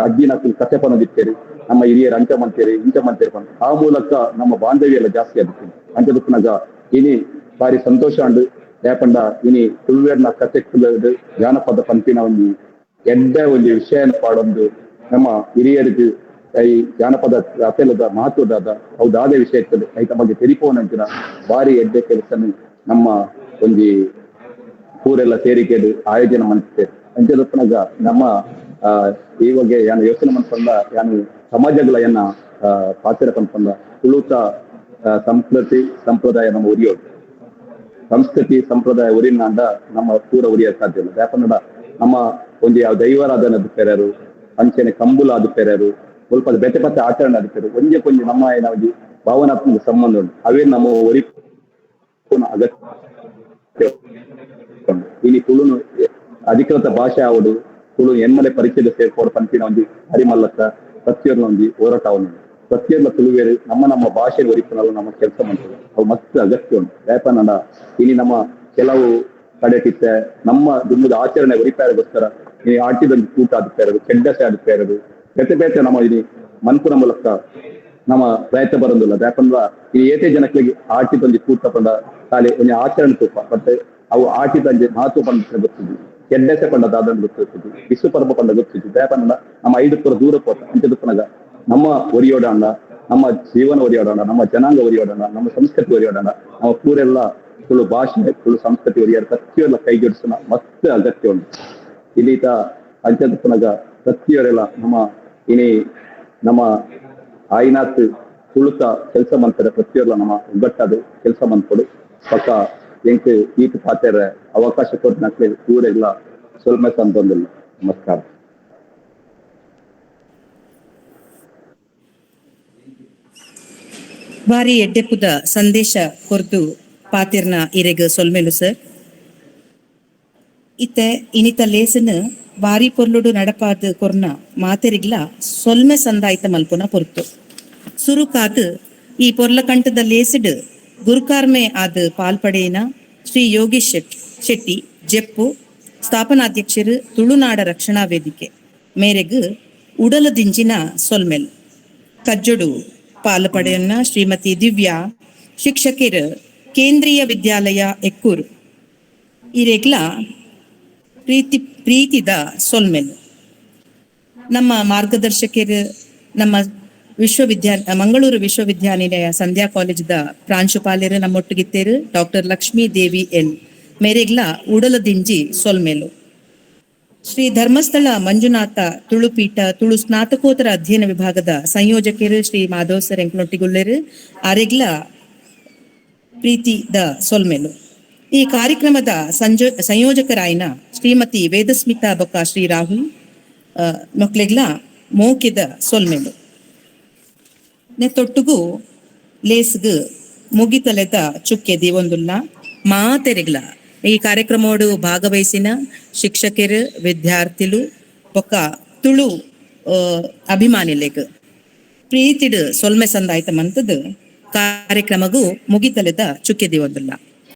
ಅಜ್ಜಿ ನಕ್ಲು ಕಥೆ ಪಣದಿತ್ತೇರು ನಮ್ಮ ಹಿರಿಯರು ಅಂಚ ಮಂತೇರಿ ಇಂಚ ಮಂತೇರಿ ಪಂಡ ಆ ಮೂಲಕ ನಮ್ಮ ಬಾಂಧವ್ಯ ಎಲ್ಲ ಜಾಸ್ತಿ ಆಗುತ್ತೆ. ಅಂಚ ಇನಿ ಬಾರಿ ಸಂತೋಷ ಅಂಡು. ಯಾಕಂಡ ಇನಿ ತುಳುವೇರ್ನ ಕಥೆ ಜಾನಪದ ಪಂಪಿನ ಒಂಜಿ ಎಡ್ಡೆ ಒಂಜಿ ವಿಷಯನ ಪಾಡೊಂದು ನಮ್ಮ ಹಿರಿಯರಿಗೆ ಈ ಜಾನಪದ ಕಥೆಲದ ಮಹತ್ವದಾದ ಅವು ವಿಷಯ ಇರ್ತದೆ. ಐತ ಬಗ್ಗೆ ತೆರಿಪೋನಂಚಿನ ಬಾರಿ ಎಡ್ಡೆ ಕೆಲಸ ನಮ್ಮ ಒಂಜಿ ಊರೆಲ್ಲ ಸೇರಿಕೆ ಆಯೋಜನೆ ಮಾಡ್ತೇವೆ. ಅಂಚದಪ್ಪನಾಗ ನಮ್ಮ ಇವಾಗ ಯಾನು ಯೋಚನೆ ಮಾಡ್ಕೊಂಡ ಯಾನು ಸಮಾಜಗಳ ಏನ ಪಾತ್ರ ಪನ್ಪಂಡ ತುಳುತ ಸಂಸ್ಕೃತಿ ಸಂಪ್ರದಾಯ ನಮ್ಮ ಉರಿಯೋದು. ಸಂಸ್ಕೃತಿ ಸಂಪ್ರದಾಯ ಉರಿನಾಂಡ ನಮ್ಮ ಪೂರ ಉರಿಯ ಸಾಧ್ಯ ಇಲ್ಲ. ಯಾಕಂದ್ರೆ ನಮ್ಮ ಒಂದು ಯಾವ ದೈವಾರಾಧನೆ ಪೆರರು ಅಂಚೆನೆ ಕಂಬುಲ ಅದು ಪೆರರು ಸ್ವಲ್ಪ ಬೇತೆ ಪತ್ತೆ ಆಚರಣೆ ಅದು ಪೆರು ಒಂಜೆ ಕೊಂಜಿ ನಮ್ಮ ಏನ ಒಂಜಿ ಭಾವನಾತ್ಮಕ ಸಂಬಂಧ ಉಂಟು. ಅವೇ ನಮ್ಮ ಒರಿ ಅಗತ್ಯ. ಇನಿ ತುಳುನು ಅಧಿಕೃತ ಭಾಷೆ ಆವಡು ತುಳು ಎನ್ಮಲೆ ಪರಿಚಯದ ಸೇರ್ಪೋಡು ಪಂಪಿನ ಒಂಜಿ ಹರಿಮಲ್ಲತ್ತ ಪ್ರತಿಯೊಂದು ಒಂಜಿ ಹೋರಾಟ ಅವನು ಪ್ರತಿಯೊಂದು ತುಳುವೇರು ನಮ್ಮ ನಮ್ಮ ಭಾಷೆ ಒರಿಪನಲ್ಲ ನಮ್ಮ ಕೆಲಸ ಮಾಡ್ತದೆ. ಅವು ಮಸ್ತ್ ಅಗತ್ಯ ಉಂಟು. ಯಾಕಂದ್ರ ಇಲ್ಲಿ ನಮ್ಮ ಕೆಲವು ಕಡೆ ಕಿತ್ತೆ ನಮ್ಮ ದುಂಬುದ ಆಚರಣೆ ಒರಿಪಾರಗೋಸ್ಕರ ಈ ಆಟಿದೊಂದು ಕೂಟ ಆದುಪೇರದು ಕೆಡ್ಡಸೆ ಆದುಪೇರದು ಬೇತೆ ಬೇತೆ ನಮ್ಮ ಇಲ್ಲಿ ಮನ್ಪುನ ಮೂಲಕ ನಮ್ಮ ಪ್ರಯತ್ನ ಬರೋದಿಲ್ಲ. ಯಾಕಂದ್ರ ಈ ಏತೆ ಜನಕ್ಕೆ ಆಟಿದೊಂದು ಕೂಟ ಪಂಡ ಖಾಲಿ ಒಂಜಿ ಆಚರಣೆ ತೂಪ ಬಟ್ ಅವು ಆಟಿದಂಜೆ ಮಹತ್ವ ಪಂಡ ಗೊತ್ತಿದ್ವಿ, ಕೆಡ್ಡಸೆ ಪಂಡ ದಾದನ್ ಗೊತ್ತಿರ್ತದೆ, ವಿಶ್ವ ಪರ್ವ ಪಂಡ ಗೊತ್ತಿದ್ವಿ. ಯಾಕಂದ್ರ ನಮ್ಮ 5 ಪುರ ದೂರ ಪೋತ ಅಂಚದುಪ್ಪನಾಗ ನಮ್ಮ ಒರಿಯೋಡಾಂಡ ನಮ್ಮ ಜೀವನ ಒರಿಯೋಡಾಂಡ ನಮ್ಮ ಜನಾಂಗ ಒರಿಯೋಡಾಂಡ ನಮ್ಮ ಸಂಸ್ಕೃತಿ ಒರಿಯೋಡಾಂಡ ನಮ್ಮ ಪೂರೆಲ್ಲ ತುಳು ಭಾಷೆ ತುಳು ಸಂಸ್ಕೃತಿ ಒರಿಯಾರ ಪ್ರತಿಯೊಲ್ಲ ಕೈ ಜೋಡಿಸೋಣ ಮತ್ತೆ ಅಗತ್ಯ ಉಂಟು. ಇಲ್ಲಿತ ಅಂಚದುಪ್ಪನಾಗ ಪ್ರತಿಯೊರೆಲ್ಲ ನಮ್ಮ ಇನಿ ನಮ್ಮ ಆಯ್ನಾತ್ ತುಳುತ ಕೆಲಸ ಮಂತಾರೆ ಪ್ರತಿಯೊಲ್ಲ ನಮ್ಮ ಒಗ್ಗಟ್ಟಾದ ಕೆಲಸ ಮಂತ್ಕೊಡು ಪಕ್ಕ ಎಂಕ್ ಈತ ಪಾತೆರ ಅವಕಾಶ ಕೊಟ್ಟು ಊರೆಲ್ಲ ಸ್ವಲ್ಪ ಸಂತೊಂದಿಲ್ಲ. ನಮಸ್ಕಾರ. ಬಾರಿ ಎಡ್ಡೆಪುದ ಸಂದೇಶ ಕೊರ್ದು ಪಾತಿರ್ನ ಇರೆಗ್ ಸೊಲ್ಮೆಲು ಸರ್. ಇತ್ತೆ ಇನಿತ ಲೇಸನ್ ಬಾರಿ ಪೊರ್ಲುಡು ನಡಪಾದ ಕೊರ್ನ ಮಾತೆರಿಗ್ಲ ಸೊಲ್ಮೆ ಸಂದಾಯ್ತ ಮಲ್ಪುನ ಪೊರ್ತು ಸುರುಕಾದ್ ಈ ಪೊರ್ಲಕಂಠದ ಲೇಸಿಡ್ ಗುರುಕಾರ್ಮೆ ಆದ ಪಾಲ್ಪಡೆಯಿನ ಶ್ರೀ ಯೋಗೀಶ್ ಶೆಟ್ಟಿ ಜೆಪ್ಪು ಸ್ಥಾಪನಾಧ್ಯಕ್ಷರು ತುಳುನಾಡ ರಕ್ಷಣಾ ವೇದಿಕೆ ಮೇರೆಗ್ ಉಡಲ ದಿಂಜಿನ ಸೊಲ್ಮೆಲ್. ಕಜ್ಜೊಡು ಪಾಲ್ಪಡೆಯನ್ನ ಶ್ರೀಮತಿ ದಿವ್ಯಾ ಶಿಕ್ಷಕಿರ್ ಕೇಂದ್ರೀಯ ವಿದ್ಯಾಲಯ ಎಕ್ಕೂರು ಇರೆಗ್ಲ ಪ್ರೀತಿ ಪ್ರೀತಿದ ಸೊಲ್ಮೆಲ್. ನಮ್ಮ ಮಾರ್ಗದರ್ಶಕರು, ನಮ್ಮ ಮಂಗಳೂರು ವಿಶ್ವವಿದ್ಯಾನಿಲಯ ಸಂಧ್ಯಾ ಕಾಲೇಜ್ದ ಪ್ರಾಂಶುಪಾಲರು ನಮ್ಮೊಟ್ಟಿಗಿತ್ತೇರು ಡಾಕ್ಟರ್ ಲಕ್ಷ್ಮೀ ದೇವಿ ಎಲ್ ಮೇರೆಗ್ಲ ಉಡಲದಿಂಜಿ ಸೊಲ್ಮೆಲು. ಶ್ರೀ ಧರ್ಮಸ್ಥಳ ಮಂಜುನಾಥ ತುಳುಪೀಠ ತುಳು ಸ್ನಾತಕೋತ್ತರ ಅಧ್ಯಯನ ವಿಭಾಗದ ಸಂಯೋಜಕರು ಶ್ರೀ ಮಾಧವ ಸರ್ ಎಂಕ್ಲೊಟ್ಟಿಗುಲ್ಲೆರು ಆರೆಗ್ಲ ಪ್ರೀತಿದ ಸೊಲ್ಮೆಲು. ಈ ಕಾರ್ಯಕ್ರಮದ ಸಂಯೋಜಕರಾಯಿನ ಶ್ರೀಮತಿ ವೇದಸ್ಮಿತಾ ಬೊಕ್ಕ ಶ್ರೀ ರಾಹುಲ್ ಮೊಕ್ಲೆಗ್ಲ ಮೋಕೆದ ಸೊಲ್ಮೆಲು. ನೆತ್ತೊಟ್ಟುಗು ಲೇಸ್ಗ್ ಮುಗಿತಲೆದ ಚುಕ್ಕೆ ದೀವೊಂದುಲ್ಲ. ಮಾತೆರೆಗ್ಲ ಈ ಕಾರ್ಯಕ್ರಮೋಡು ಭಾಗವಹಿಸಿನ ಶಿಕ್ಷಕರು, ವಿದ್ಯಾರ್ಥಿಲು ಬೊಕ್ಕ ತುಳು ಅಭಿಮಾನಿಲೆಗ್ ಪ್ರೀತಿಡ್ ಸೊಲ್ಮೆ ಸಂದಾಯ್ತ ಮಂತದ್ ಕಾರ್ಯಕ್ರಮಗೂ ಮುಗಿತಲೆದ ಚುಕ್ಕೆ ದೀವೊಂದುಲ್ಲ.